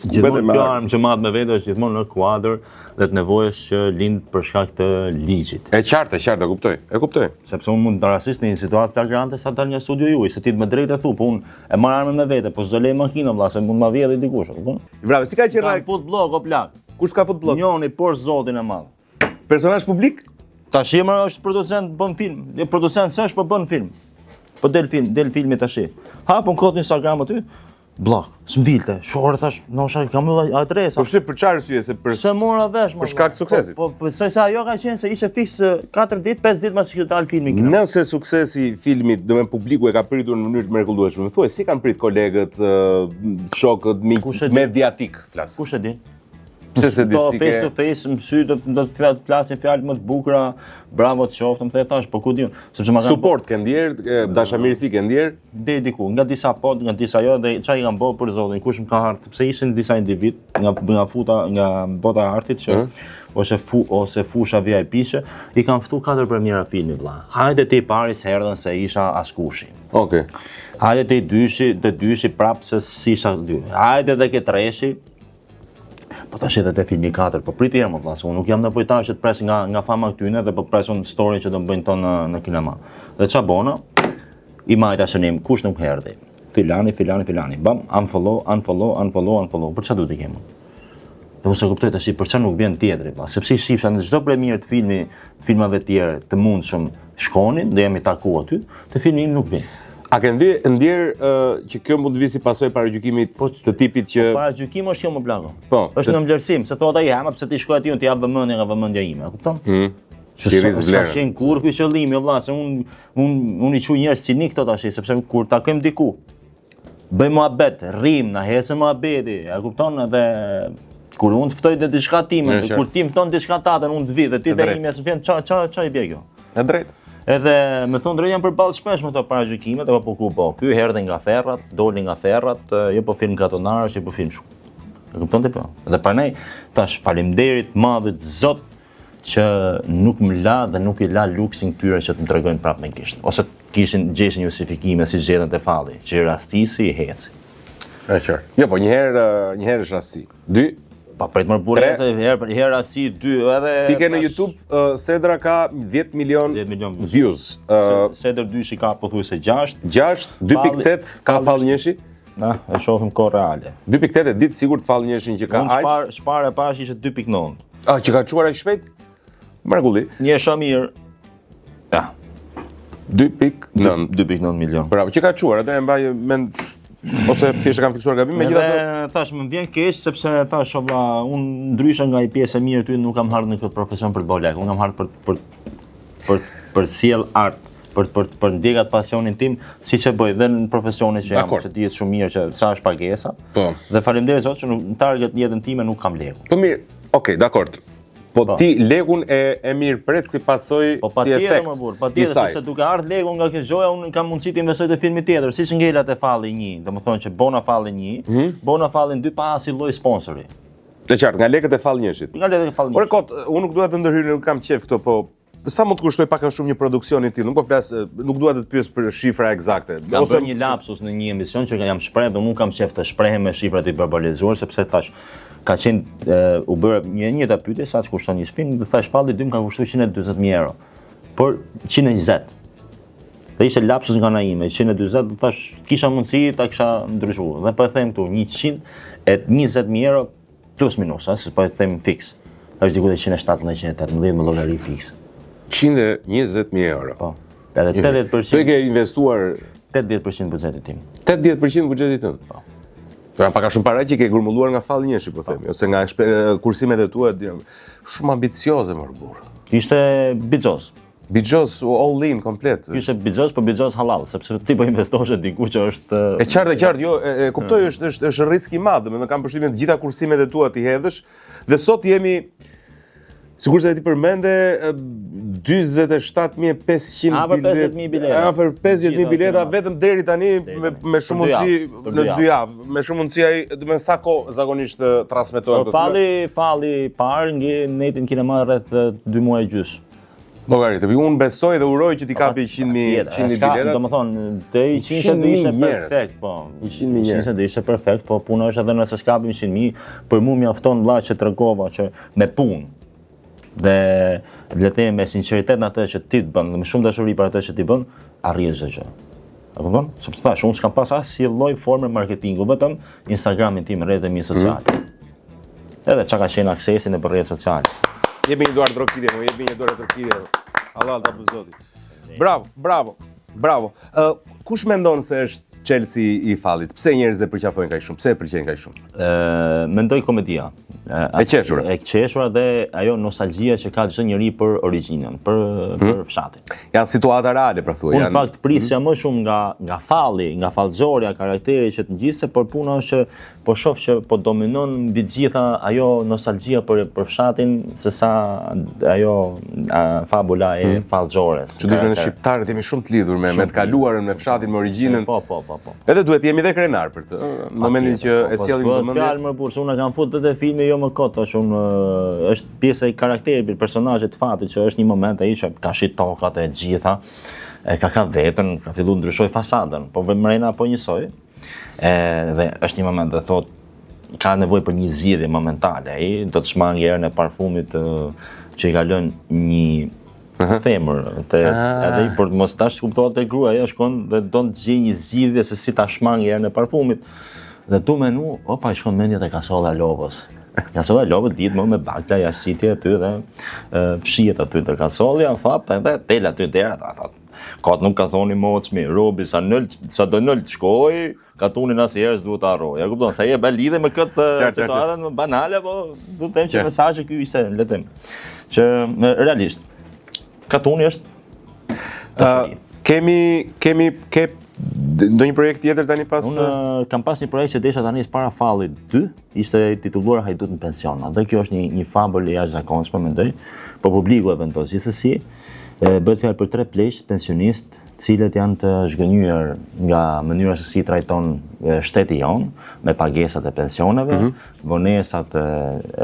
Gjithmonë kjo armë që mbahet me vete është gjithmonë në kuadër dhe të nevojës që lind për shkak të ligjit. E qartë, e qartë, e kuptoj. E kuptoj. Sepse unë mund të rastis në një situatë flagrante sa dal nga studio juaj, se ti me drejtë e thu, po unë e marr armën me vete, po s'do lej makinën vlla, se mund ma vjedhë dikush, e kupton? Bravo, si ka qenë? Kam fut bllok o plak. Kush ka fut bllok? Njoni por Zotin e madh. Personazh publik? Tash më është producent bën film. Jo producent s'është, po bën film. Po del film, del filmi tash. Hapun kot në Instagram aty. Bllok, s'më Shore thash, nosha kam mbyll adresa. Po pse për çfarë arsye se për Se mora vesh, për shkak të suksesit. Po, po, po se sa ajo ka qenë se ishte fiks 4 ditë, 5 ditë mbasi kishte dalë filmi. Nëse suksesi i filmit, domethënë publiku e ka pritur në mënyrë të mrekullueshme, më thuaj si kanë prit kolegët, shokët, miq mediatik flas. Kush e di? Pse s'e di si ke? Face to face, më sy do do të flas flasin fjalë më të bukura, bravo të qoftë, më the thash, po ku di unë, sepse më kanë Suport ke ndier, dashamirësi ke ndier? Deri diku, nga disa po, nga disa jo dhe çfarë i kam bërë për zotin, kush më ka ardhur, sepse ishin disa individ nga nga futa nga bota e artit që mm. ose fu, ose fusha VIP-she, i kam ftu katër premiera filmi vlla. Hajde te i pari s'erdhën se isha askushi. Okej. Okay. Hajde te i dyshi, te dyshi prapë se s'isha dy. Hajde dhe ke treshi, Po tash edhe te filmi 4, po priti jam vëlla, se unë nuk jam nevojtar që të pres nga nga fama këtyne dhe po pres unë story që do më bëjnë tonë në, në kinema. Dhe ça bona? I majta shënim, kush nuk erdhi? Filani, filani, filani. Bam, unfollow, unfollow, unfollow, unfollow. Për çfarë duhet të kem? Dhe unë s'e kuptoj tash për çfarë nuk vjen tjetri, vëlla, sepse i shifsha në çdo premierë të filmi, të filmave të tjerë të mundshëm shkonin dhe jemi taku aty, te filmi im nuk vjen. A ke ndier, ndier uh, që kjo mund të vijë si pasojë paragjykimit po, të tipit që po, paragjykim është kjo më plako. Po, është në vlerësim, se thotë ai, "Ha, pse ti shkoj aty unë të jap vëmendje nga vëmendja ime", e kupton? Mm. Që s'ka qenë kurrë ky qëllimi, o vlla, se unë un, un i quaj njerëz cinik këto tash, sepse kur takojmë diku, bëjmë muhabet, rrim, na ecën muhabeti, a kupton edhe kur unë të ftoj në diçka time, dhe kur ti më fton diçka tatën, unë të vi dhe ti dhe ime s'më vjen, ça ça ça i bie kjo? E drejtë. Edhe me thonë drejt jam përballë shpesh me këto paragjykimet, apo po ku po, ky erdhi nga ferrat, doli nga ferrat, jo po film katunarësh, jo po film shumë. E kupton ti po? Dhe prandaj tash faleminderit madhit Zot që nuk më la dhe nuk i la luksin këtyre që të më tregojnë prapë me gisht. Ose të kishin gjeshin justifikime si gjetën te Falli, që i rastisi i heci. E qartë. Jo, po një herë një herë është rastësi. Dy Pa prit më burrë, herë herë rastësi, dy edhe Ti ke në YouTube uh, Sedra ka 10 milion 10 milion views. Uh, Sedër dyshi ka pothuajse 6. 6, 2.8 ka Fall njëshi. Na, e shohim kohë reale. 2.8 e di të sigurt Fall njëshin që ka aq. Unë çfarë e pash ishte 2.9. Ah, që ka çuar aq shpejt? Mrekulli. Një shumë mirë. Ja. 2.9. 2.9 milion. Bravo, që ka çuar, atë e mbaj mend ose thjesht e kam fiksuar gabim, megjithatë. Edhe tash më vjen keq sepse tash o vlla, unë ndryshe nga një pjesë e mirë ty nuk kam ardhur në këtë profesion për të bërë lekë. Unë kam ardhur për për për për të sjell art, për për për ndjek atë pasionin tim, siç e bëj dhe në profesionin që jam, se dihet shumë mirë që sa është pagesa. Po. Dhe faleminderit Zot që në target në jetën time nuk kam lekun. Po mirë, okay, dakord. Po, po ti lekun e e mirëpret si pasojë po, si efekt. Po patjetër, patjetër sepse duke ardhur leku nga kjo gjoja unë kam mundësi të investoj te filmi tjetër, siç ngela te Falli 1, domethënë që bona Fallin 1, mm -hmm. bona Fallin 2 pa asnjë lloj sponsori. E qartë, nga lekët e Fall njëshit. Nga lekët e Fall njëshit. Ore kot, unë nuk dua të ndërhyj, nuk kam qejf këto, po sa mund të kushtojë pak a shumë një produksion i tillë? Nuk po flas, nuk dua të të pyes për shifra ekzakte. Kam Ose... bërë një lapsus në një emision që jam shpreh dhe nuk kam qejf të shprehem me shifra të hiperbolizuar sepse tash ka qenë e, u bërë një një ta pyetje sa të kushton një film dhe thash Falli 2 më ka kushtuar 140.000 euro. Por 120. Dhe ishte lapsus nga ana ime, 140 dhe thash kisha mundësi ta kisha ndryshuar. Dhe po e them këtu 120.000 euro plus minus, a, se po e them fiks. Është diku te 117, 118 me llogari fiks. 120.000 euro. Po. Edhe 80%. Ti ke investuar 80% buxhetit tim. 80% buxhetit tënd. Po. Pra pak a shumë para që ke grumbulluar nga Fall njëshi, po themi, ose nga kursimet e tua, shumë ambicioze mor burrë. Ishte bixhoz. Bixhoz all in komplet. Ishte bixhoz, po bixhoz halal, sepse ti po investosh diku që është E qartë, e qartë, jo, e, e kuptoj, mm. është është është risk i madh, domethënë kam përshtypjen të gjitha kursimet e tua t'i hedhësh dhe sot jemi Sikurse ti përmende 47500 Afër 50000 bileta. Afër 50000 bileta vetëm deri tani me me shumë mundësi në dy javë, me shumë mundësi ai, domethënë sa kohë zakonisht transmetohen po, këto. Falli, Falli i parë ndenji në kinema rreth 2 muaj e gjysmë. Llogarit, unë besoj dhe uroj që t'i kapi 100.000 100.000 bileta. Domethënë, te 100 do ishte perfekt, po. 100.000 njerëz. 100 do ishte perfekt, po puna është edhe nëse s'kapim 100.000, për mua mjafton vlla që tregova që me punë dhe le të themi me sinqeritet në atë që ti të bën, dhe me shumë dashuri për atë që ti bën, arrihet çdo gjë. E kupton? Sepse thash, unë s'kam pas asnjë lloj forme marketingu, vetëm Instagramin tim, rrjetet e mia sociale. Mm. Edhe çka ka qenë aksesi në rrjetet sociale. Jepi një duartrokitje, më jepi një duartrokitje. Hallall ta bëftë Zoti. Bravo, bravo. Bravo. Ë uh, kush mendon se është çelësi i Fallit? Pse njerëzit e përqafojnë kaq shumë? Pse e pëlqejnë kaq shumë? Ë, mendoj komedia. E qeshura. E qeshura dhe ajo nostalgjia që ka çdo njeri për origjinën, për hmm. për fshatin. Janë situata reale, pra thua, janë. Unë fakt prisja hmm. më shumë nga nga Falli, nga fallxhorja, karakteri që të ngjiste, por puna është që po shoh që po dominon mbi të gjitha ajo nostalgjia për për fshatin se sa ajo a, fabula e hmm. fallxhores. Çuditshme ne shqiptarët jemi shumë të lidhur me me të kaluarën, me fshatin, me origjinën. Po, po, po, po. Edhe duhet jemi dhe krenar për të, në momentin që po, e po, sjellim në vëmendje. Fjalë më burrë, unë kam fut te filmi jo më kot, tash unë është pjesë e karakterit, për personazhit të Fatit që është një moment ai që ka shit tokat e gjitha, e ka ka vetën, ka filluar ndryshoj fasadën, po mrena po njësoj. E, dhe është një moment dhe thot ka nevojë për një zgjidhje momentale. Ai do të shmangë erën e parfumit të, që i ka lënë një femër te ah. edhe për të mos tash kuptohet te gruaja shkon dhe don të gjejë një zgjidhje se si ta shmangë erën e parfumit. Dhe tu menu, opa, i shkon mendja te kasolla e lopës. Kasolla e lopës dihet më me bakla jashtëqitje aty dhe e, fshihet aty te kasollja, fat edhe del aty dera, ta, thot, Kot nuk ka thonë i moçmi, robi sa nël, sa do nël të shkoj, katunin asnjëherë s'duhet ta harroj. Ja kupton, sa e bën lidhje me këtë situatën më banale, po do të them që mesazhi ky ishte, le të them, që realisht. Katuni është dashuri. Kemi kemi ke ndonjë projekt tjetër tani pas Unë kam pas një projekt që desha ta nis para Fallit 2, ishte titulluar Hajdut në pension. Dhe kjo është një një fabël e jashtëzakonshme mendoj, po publiku e vendos gjithsesi. Bëhet fjalë për tre pleq pensionistë, të cilët janë të zhgënjyer nga mënyra se si trajton shteti jonë me pagesat e pensioneve, mm -hmm. vonesat e,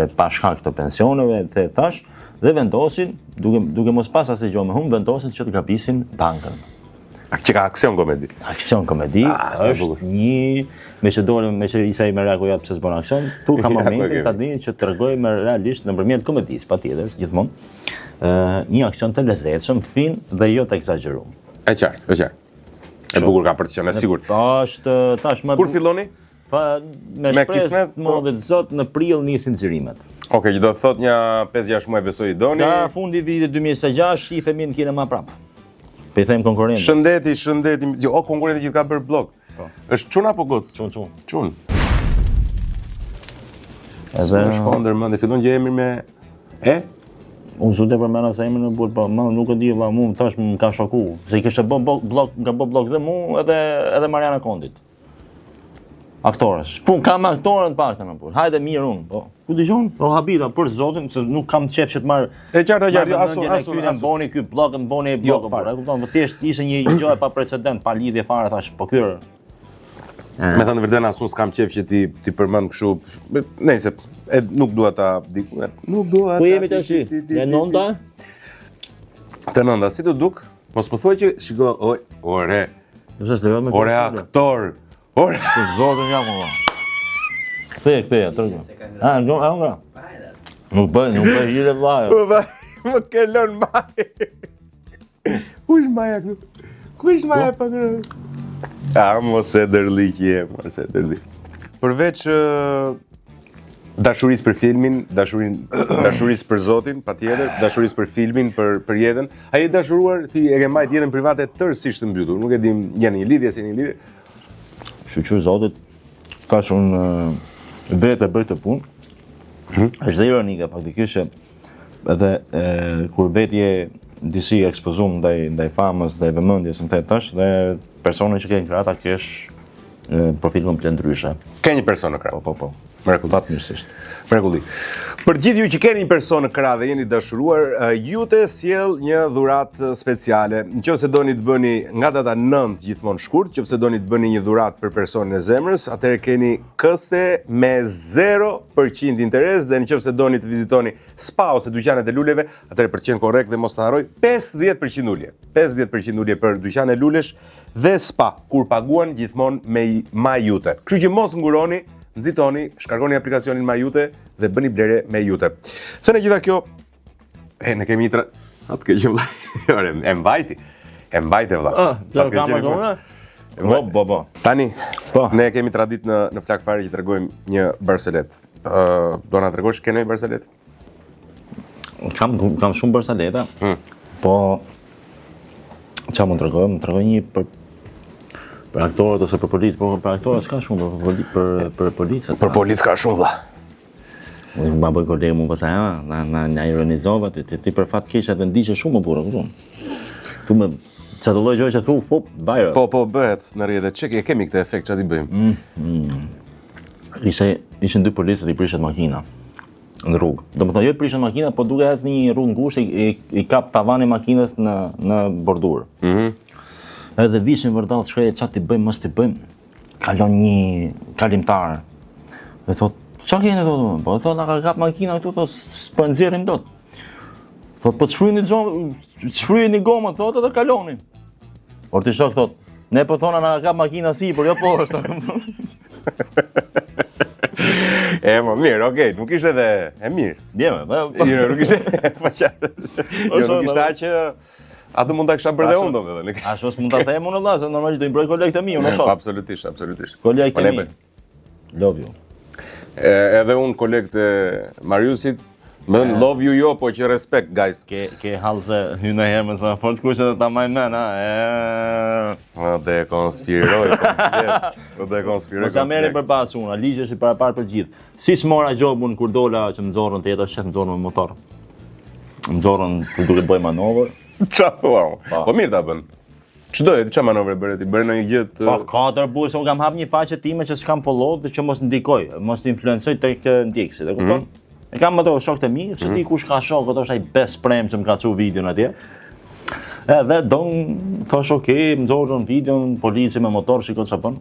e pa shkak të pensioneve, të tash dhe vendosin, duke duke mos pas asnjë gjë me humb, vendosin që të grabisin bankën. A që ka aksion komedi? Aksion komedi ah, është një me që dolëm, me që isa i meraku jot pse s'bën aksion, tu ka momentin ta dini që tregoj me realisht nëpërmjet komedisë, patjetër, gjithmonë, ë një aksion të lezetshëm, fin dhe jo të ekzagjeruar. E qartë, e qartë. E bukur ka për të qenë, e sigurt. Po është tashmë Kur filloni? Pa, me shpresë të po. madhe Zot në prill nisin xhirimet. Okej, okay, që do të thotë një 5-6 muaj besoj i doni. Nga fundi i vitit 2026 shifemi në kinema prap. Po i them konkurrentit. Shëndeti, shëndeti. Jo, o konkurrenti që ka bërë bllok. Po. Është çun apo gocë? Çun, çun. Çun. Edhe shkon ndër mend, fillon gjë emri me e? Unë s'do të përmend as emrin në burr, po më nuk e di valla, mua thash më ka shoku, se i kishte bë bllok, më ka bë bllok dhe mu edhe edhe Mariana Kondit. Aktores. Pun kam aktoren të paktën në burr. Hajde mirë unë, po. Ku dëgjon? Po habita për zotin se nuk kam qejf që të marr. E qartë, e qartë, jo, asu, asu, asu. Boni ky bllok, më boni jo, bllok, po, e kupton, po thjesht ishte një gjë e pa precedent, pa lidhje fare thash, po ky Me thënë të vërtetën as unë s'kam qejf që ti ti përmend kështu. Nëse e nuk dua ta di, nuk dua. Ku jemi tash? Në nënta? Të nënta, si të duk? Mos më thuaj që shiko, oj, ore. Nëse s'lejohet me Ore aktor. Ore. Të zotin jam unë. Ktheje, ktheje, trego. A, nga, a, nga. Nuk bëj, nuk bëj hile vlla. Po ba, më ke lënë maj. Ku është maja këtu? Ku është maja pa ngrënë? A, mos e dërli që je, mos e dërli. Përveç dashurisë për filmin, dashurin, dashurisë për Zotin, patjetër, dashurisë për filmin, për për jetën. A je dashuruar ti e ke mbajt jetën private tërësisht të mbyllur, nuk e dim, je në një lidhje si një lidhje. Shyqyr Zotit, tash unë vetë e bëj këtë punë. Mm -hmm. Është dhe ironike faktikisht që edhe e, kur vetë je disi ekspozum ndaj ndaj famës, ndaj vëmendjes, më the tash dhe personin që ke në krah ta kesh profil komplet ndryshe. Ke një person në krah? Po, po, po. Mrekulli. Fatmirësisht. Mrekulli. Për gjithë ju që keni një person në krah dhe jeni dashuruar, Jute sjell një dhuratë speciale. Në qoftë se doni të bëni nga data 9 gjithmonë shkurt, në qoftë se doni të bëni një dhuratë për personin e zemrës, atëherë keni këste me 0% interes dhe në qoftë se doni të vizitoni spa ose dyqanet e luleve, atëherë për të qenë korrekt dhe mos të harroj 50% ulje. 50% ulje për dyqane lulesh dhe spa, kur paguan gjithmonë me MyJute. Kështu që mos nguroni, nxitoni, shkarkoni aplikacionin MyJute dhe bëni blerje me Jute. Thënë gjitha kjo, e ne kemi një tra... Atë ke që vlla. Ore, e mbajti. E mbajti vlla. Ah, Pas ke qenë. Po, po, po. Tani, po. ne kemi traditë në në Flakë Fare që tregojmë një barsoletë. Ë, uh, do na tregosh ke ndonjë barsoletë? Kam kam shumë barsoleta. Hmm. Po ça mund të tregoj? Mund të tregoj një për për aktorët ose për policë, po për aktorët s'ka shumë, për për për, për policët. Për policë ka shumë vlla. Unë ma bëj kolegë mu pastaj, ha, na na na ironizova ti, ti, ti për fat keq atë ndiqe shumë më burrë, kupton? Tu me çfarë lloj gjë që thu, fup, viral. Po, po bëhet në rrjetet çek, e kemi këtë efekt, çfarë t'i bëjmë? Mm, mm. Ishte ishin dy policë i prishet makina në rrugë. Domethënë jo i prishet makina, po duke ecë në një rrugë ngushtë i, i, i kap tavani makinës në në bordurë. Mhm. Mm Edhe vishin vërdall shkreje ça t'i bëjmë, mos t'i bëjmë. Kalon një kalimtar. Dhe thot, çka keni thotë? Po thot na ka kap makina këtu thot, s'po nxjerrim dot. Thot po të shfryni xhon, shfryni gomën thot edhe kaloni. Por ti shok thot, ne po thona na ka kap makina sipër, jo poshtë. E, më mirë, okej, nuk ishte edhe e mirë. Djeme, po. po. Jo, nuk ishte, po qartë. Jo, nuk ishte aq atë mund ta kisha bërë dhe unë domethënë. Ashtu s'mund ta them unë vëlla, se normalisht do i mbroj kolegët e mi, unë shoh. Absolutisht, absolutisht. Kolegët po e mi. Love you. E, edhe unë kolegët e Mariusit, Më love you jo, po që respect, guys. Ke, ke hall se hyn në herë me sa fort kush edhe ta maj men, ha? E... Po të konspiroj, komplet. Po të konspiroj. Mos ja merrni për pas çuna, ligji është i barabartë për gjithë. Si s'mora gjobën kur dola që më nxorrën të jeta shef më nxorrën me motor. Më nxorrën për duke bëj manovër. Ça thua? Po, po mirë ta bën. Ç'do e, ça manovre bëre ti? Bëre ndonjë gjë të Po ka të bukur se unë kam hap një faqe time që s'kam follow dhe që mos ndikoj, mos të influencoj tek ndjekësit, e kupton? Mm -hmm. E kam ato shokët e mi, s'e di mhm. kush ka shokë, ato është ai best friend që më ka çu videon atje. Edhe don, thash ok, më nxorën videon, polici me motor, shiko ç'a bën.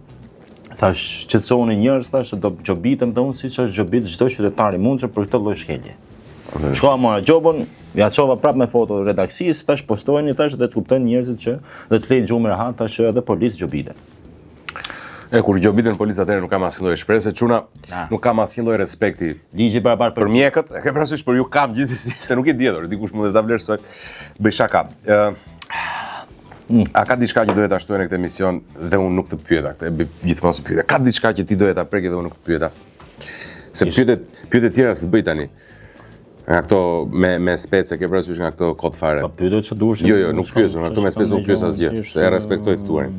Thash, qetësoni njerëz, thash se do gjobitem dhe unë siç është gjobit çdo qytetar i mundshëm për këtë lloj shkelje. Okay. Shkova mora gjobën, ja çova prap me foto redaksisë, thash postojeni thash dhe të kuptojnë njerëzit që dhe të flejnë gjumë rehat, thash që edhe policë gjobiten. E kur gjobiten policët atëherë nuk kam asnjë lloj shprese, çuna Na. nuk kam asnjë lloj respekti Ligji barabar për mjekët, e ke parasysh për ju kam gjithsesi se nuk i di ato, dikush mund ta vlerësoj. Bëj shaka. Ë mm. A ka diçka që doje ta shtoje në këtë emision dhe unë nuk të pyeta këtë, e bëj gjithmonë si pyetje. Ka diçka që ti doje ta prekje dhe unë nuk të pyeta. Se pyetjet, pyetjet tjera s'të bëj tani. Nga këto me me spece, ke parasysh nga këto kot fare. Po pyet ç'të duash. Jo, jo, nuk pyes, nga këto me spece nuk pyes asgjë, se e respektoj të ftuarin.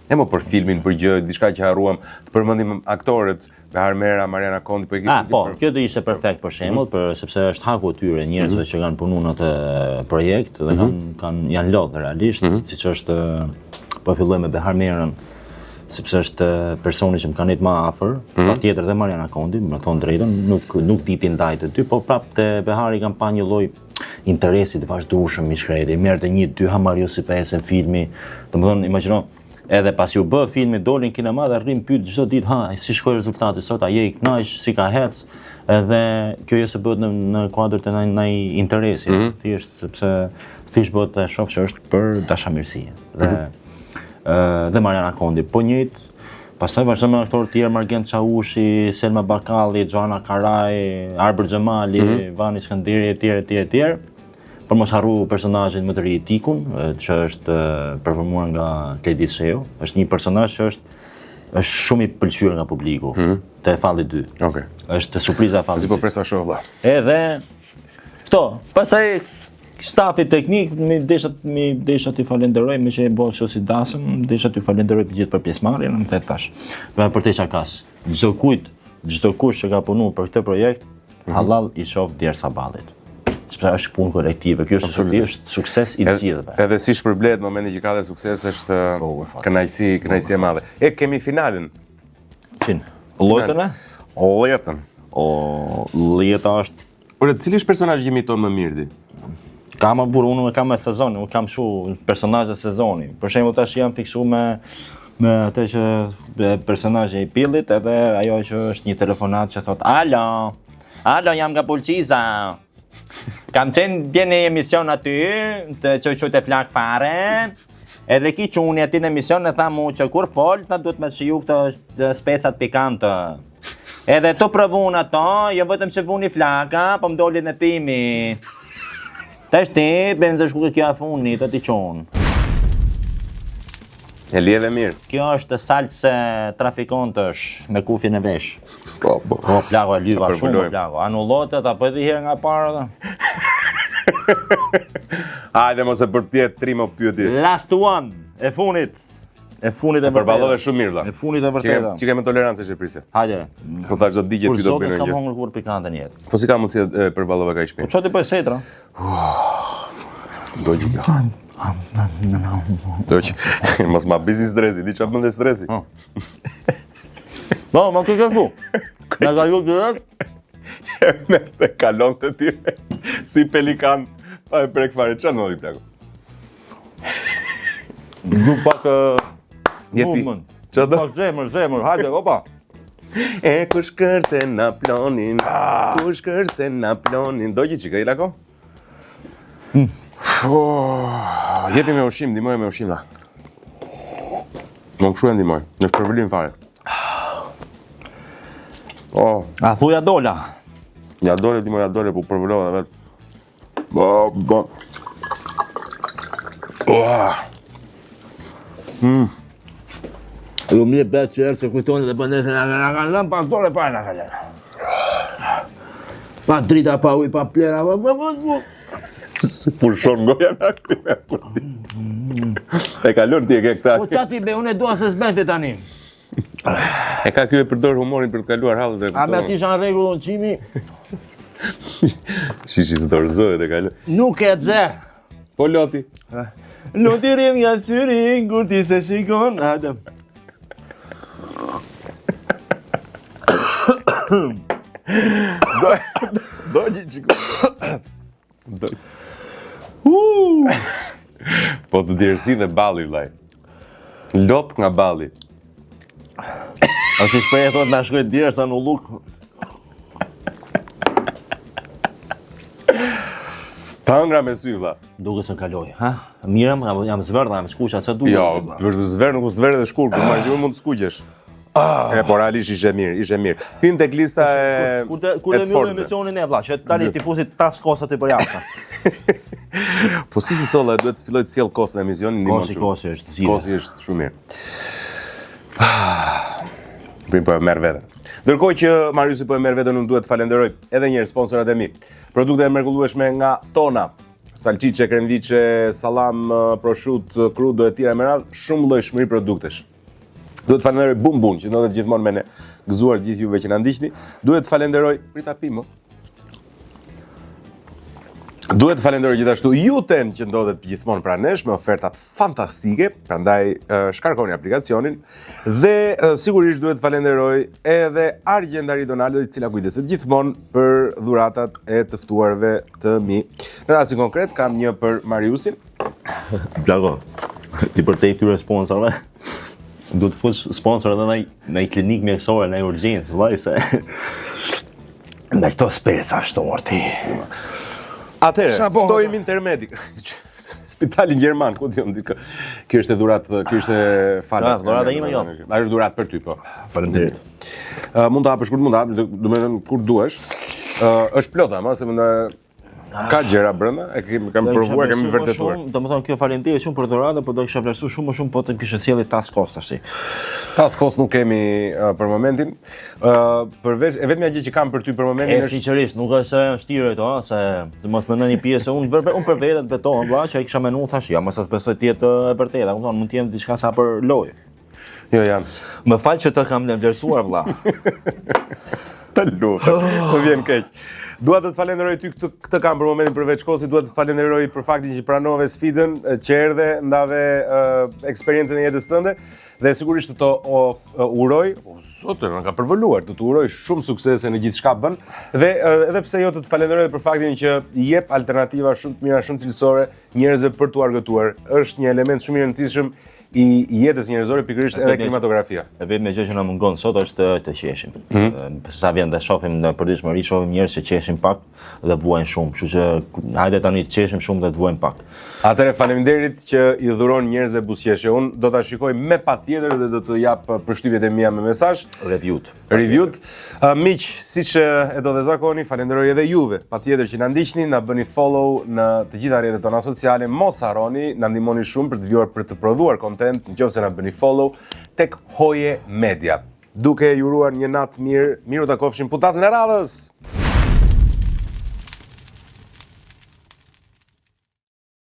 E mo për filmin, për gjë, diçka që harruam, të përmendim aktorët, Behar Mera, Mariana Kondi, po e Ah, po, kjo do ishte perfekt për shembull, mm -hmm. për sepse është haku i tyre njerëzve mm -hmm. që kanë punuar në atë projekt dhe mm -hmm. kanë kanë janë lodhë realisht, mm -hmm. siç është po filloj me Behar Merën, sepse është personi që më ka nejt më afër, mm -hmm. patjetër dhe Mariana Kondi, me thonë drejtën, nuk nuk di t'i ndaj të dy, po prap te Behari kam pa një lloj interesi të vazhdueshëm i shkreti, merrte një, dy ha Mario si po ecën filmi, domethënë imagjino, edhe pasi u bë filmi doli në kinema dhe rrim pyet çdo ditë, ha, si shkoi rezultati sot, a je i kënaq, si ka hec, edhe kjo jo se bëhet në në kuadër të ndonjë interesi, mm -hmm. thjesht sepse thjesht bëhet të shoh që është për dashamirësi. Dhe mm -hmm dhe Mariana Kondi. Po njëjtë, pastaj vazhdon me aktorë të tjerë, Margen Çaushi, Selma Bakalli, Xhoana Karaj, Arbër Xhemali, mm -hmm. Vani Skënderi etj etj etj. Për mos harru personazhin më të ri Tikun, që është performuar nga Kledi Shehu, është një personazh që është është shumë i pëlqyer nga publiku. Mm -hmm. Te Falli 2. Okej. Okay. Është surpriza e Fallit. Si po pres ta shoh vlla. Edhe këto, pastaj Stafi teknik, mi desha mi desha t'i falenderoj me që e bë kështu si dasëm, desha t'ju falenderoj të gjithë për pjesëmarrjen, më the tash. Dhe përtej shakas, çdo kujt, çdo kush që ka punuar për këtë projekt, mm -hmm. hallall i qoftë djersa ballit. Sepse është punë kolektive, kjo është është sukses i të gjithëve. Edhe si shpërblehet momenti që ka dhe sukses është po, kënaqësi, kënaqësi e madhe. E kemi finalen. Qin. Lojtën e? Lojtën. O, lojta është Ore, cili është personazhi që imiton më mirë ti? Kam më burrë, unë e kam me sezon, unë kam shu personazhe sezoni. Për shembull tash jam fiksu me me atë që personazhi i Pillit edhe ajo që është një telefonat që thot Alo, alo, jam nga Bulqiza. Kam qenë dje në emision aty, të që që të flak fare. Edhe ki çuni aty në emision e tha mu që kur fol, tha duhet me shiju këto specat pikantë. Edhe tu provu unë ato, jo vetëm që vuni flaka, po më doli në timi. Tash ti, bëjmë të shku kjo e funi, të ti qonë. E lidhe mirë. Kjo është salcë trafikantësh me kufje në vesh. Po, po. Po, plako e lyva shumë, po, plako. Anullohet, apo edhe herë nga para dhe. Hajde mos e përpjet trimo pyetje. Last one, e funit. E funit e vërteta. Përballove shumë mirë vlla. E funit e vërteta. Që ke me tolerancë që prisje. Hajde. Po thash do digjet ty do bëjnë gjë. S'kam hëngër kurrë pikante në jetë. Po si ka mundësi e përballove kaq mirë? Po çfarë ti bëj setra? Do gjë. Do që mos ma bizi stresi, di çfarë bën dhe stresi. Po, po ma ke kërku. Na ka ju direkt. Me të kalon të tire si pelikan pa e prek fare. Çfarë ndodhi plako? Du pak Jepi. Çfarë do? Pak zemër, zemër, hajde, opa. E kush kërcen na plonin, ah. kush kërcen na plonin. Do gjë çika i lako? Mm. Oh, jepi me ushqim, ndihmoj me ushqim la. Më kshu e ndihmoj, në shpërvëlim fare. Oh. A thuja dola? Ja dole, ndihmoj, ja dole, po përvëlova vetë. Bo, bo. Oh. Mm. Ju mirë bëtë që erë që kujtoni dhe bëndë se na kanë lënë pas dore fare na kanë lënë. Pa drita, pa ujë, pa plehra, pa... pa, pa, pa. Si pushon goja në krime. E kalon ti e ke këta. Po ça t'i bëj, unë e dua se s'bën ti tani. E ka ky e përdor humorin për të kaluar hallet e. A me aty isha në rregull unë çimi? Shishi s'dorëzohet e kalon. Nuk e xhe. Po loti. Loti rrjedh nga syri, kur ti s'e shikon, hajde. Do, do gjë që Do. Po të djersin dhe balli, vllai. Lot nga balli. A si shprehje thotë na shkoi djersa në ulluk. Ta hëngra me sy, vlla. Duket se kaloi, ha? Mirë, jam, jam zverdha, jam skuqa, ça duket? Jo, për të zver nuk u zver dhe shkur, por më mund të skuqesh. Ah. E, por realisht ishe mirë, ishe mirë. Hyn tek lista e Kur të kur e të të mbyllim fortëve. emisionin e vlla, që tani ti fusi tas kos aty për jashtë. Po si si solla, duhet të filloj të sjell kos në emisionin, ndihmon Kosi, shumë. kosi është zgjidhje. Kosi është shumë mirë. Prim po e merr veten. Ndërkohë që Mariusi po e merr veten, unë duhet të falenderoj edhe një herë sponsorat e mi. Produkte e mrekullueshme nga Tona, salçiçe, kremviçe, sallam, proshut, krudo e tjera me radhë, shumë llojshmëri produktesh. Duhet të falenderoj Bum Bum që ndodhet gjithmonë me ne. Gëzuar gjithë juve që na ndiqni. Duhet të falenderoj Prita Pimo. Duhet të falenderoj gjithashtu Juten që ndodhet gjithmonë pranë nesh me ofertat fantastike, prandaj shkarkoni aplikacionin dhe sigurisht duhet të falenderoj edhe Argjendari Donaldo, i cila kujdeset gjithmonë për dhuratat e të ftuarve të mi. Në rastin konkret kam një për Mariusin. Plako, ti përtej këtyre sponsorëve, duhet të fush sponsor edhe në në një klinikë mjekësore, në një urgjencë, vllai se me këto speca ashtu mor ti. Atëherë, ftojmë Intermedic. Spitalin gjerman, ku di unë dikë. Kjo është dhuratë, kjo është falas. Ah, dhurata ime jo. Ajo është dhuratë për ty, po. Faleminderit. Uh, mund ta hapësh kur mund ta hapësh, do të thënë kur duash. Uh, është plot ama se mendoj Ka gjëra brenda, e kemi kam provuar, kemi vërtetuar. Do të thonë kjo faleminderit shumë për dhuratën, por do kisha vlerësuar shumë më shumë po të kishe sjellë tas kos tash. Tas kos nuk kemi uh, për momentin. Ë uh, përveç e vetmja gjë që kam për ty për momentin është sinqerisht, nuk është se janë shtire ato, ha, se të mos mendoni një pjesë unë për unë për vete të betohem vëlla që e kisha menduar thash, ja mos as besoj të jetë e vërtetë, kupton, mund të jenë diçka sa për lojë. Jo, janë. Më fal që të kam vlerësuar vëlla. Të lutem, më vjen keq. Dua të të falenderoj ty këtë këtë kam për momentin përveç kosit, dua të të falenderoj për faktin që pranove sfidën, që erdhe, ndave uh, eksperiencën e jetës tënde dhe sigurisht të të uroj, o zot, më ka përvëluar, të të uroj shumë suksese në gjithçka bën dhe edhe pse jo të të falenderoj për faktin që jep alternativa shumë të mira, shumë cilësore njerëzve për t'u argëtuar. Është një element shumë i rëndësishëm i jetës njerëzore pikërisht edhe kinematografia. E vetmja gjë që na mungon sot është të qeshim. Mm -hmm. Sa vjen dhe shohim në përditshmëri, shohim njerëz që qeshin pak dhe vuajnë shumë, kështu që hajde tani të qeshim shumë dhe të vuajmë pak. Atëherë faleminderit që i dhuron njerëzve buzëqeshje. Unë do ta shikoj me patjetër dhe do të jap përshtypjet e mia me mesazh. Review-t. Review-t. Uh, miq, siç e do dhe zakoni, falenderoj edhe juve. Patjetër që na ndiqni, na bëni follow në të gjitha rrjetet tona sociale. Mos harroni, na ndihmoni shumë për të vijuar për të prodhuar content, nëse na bëni follow tek Hoje Media. Duke ju uruar një natë mirë, mirë u takofshim puntatën e radhës.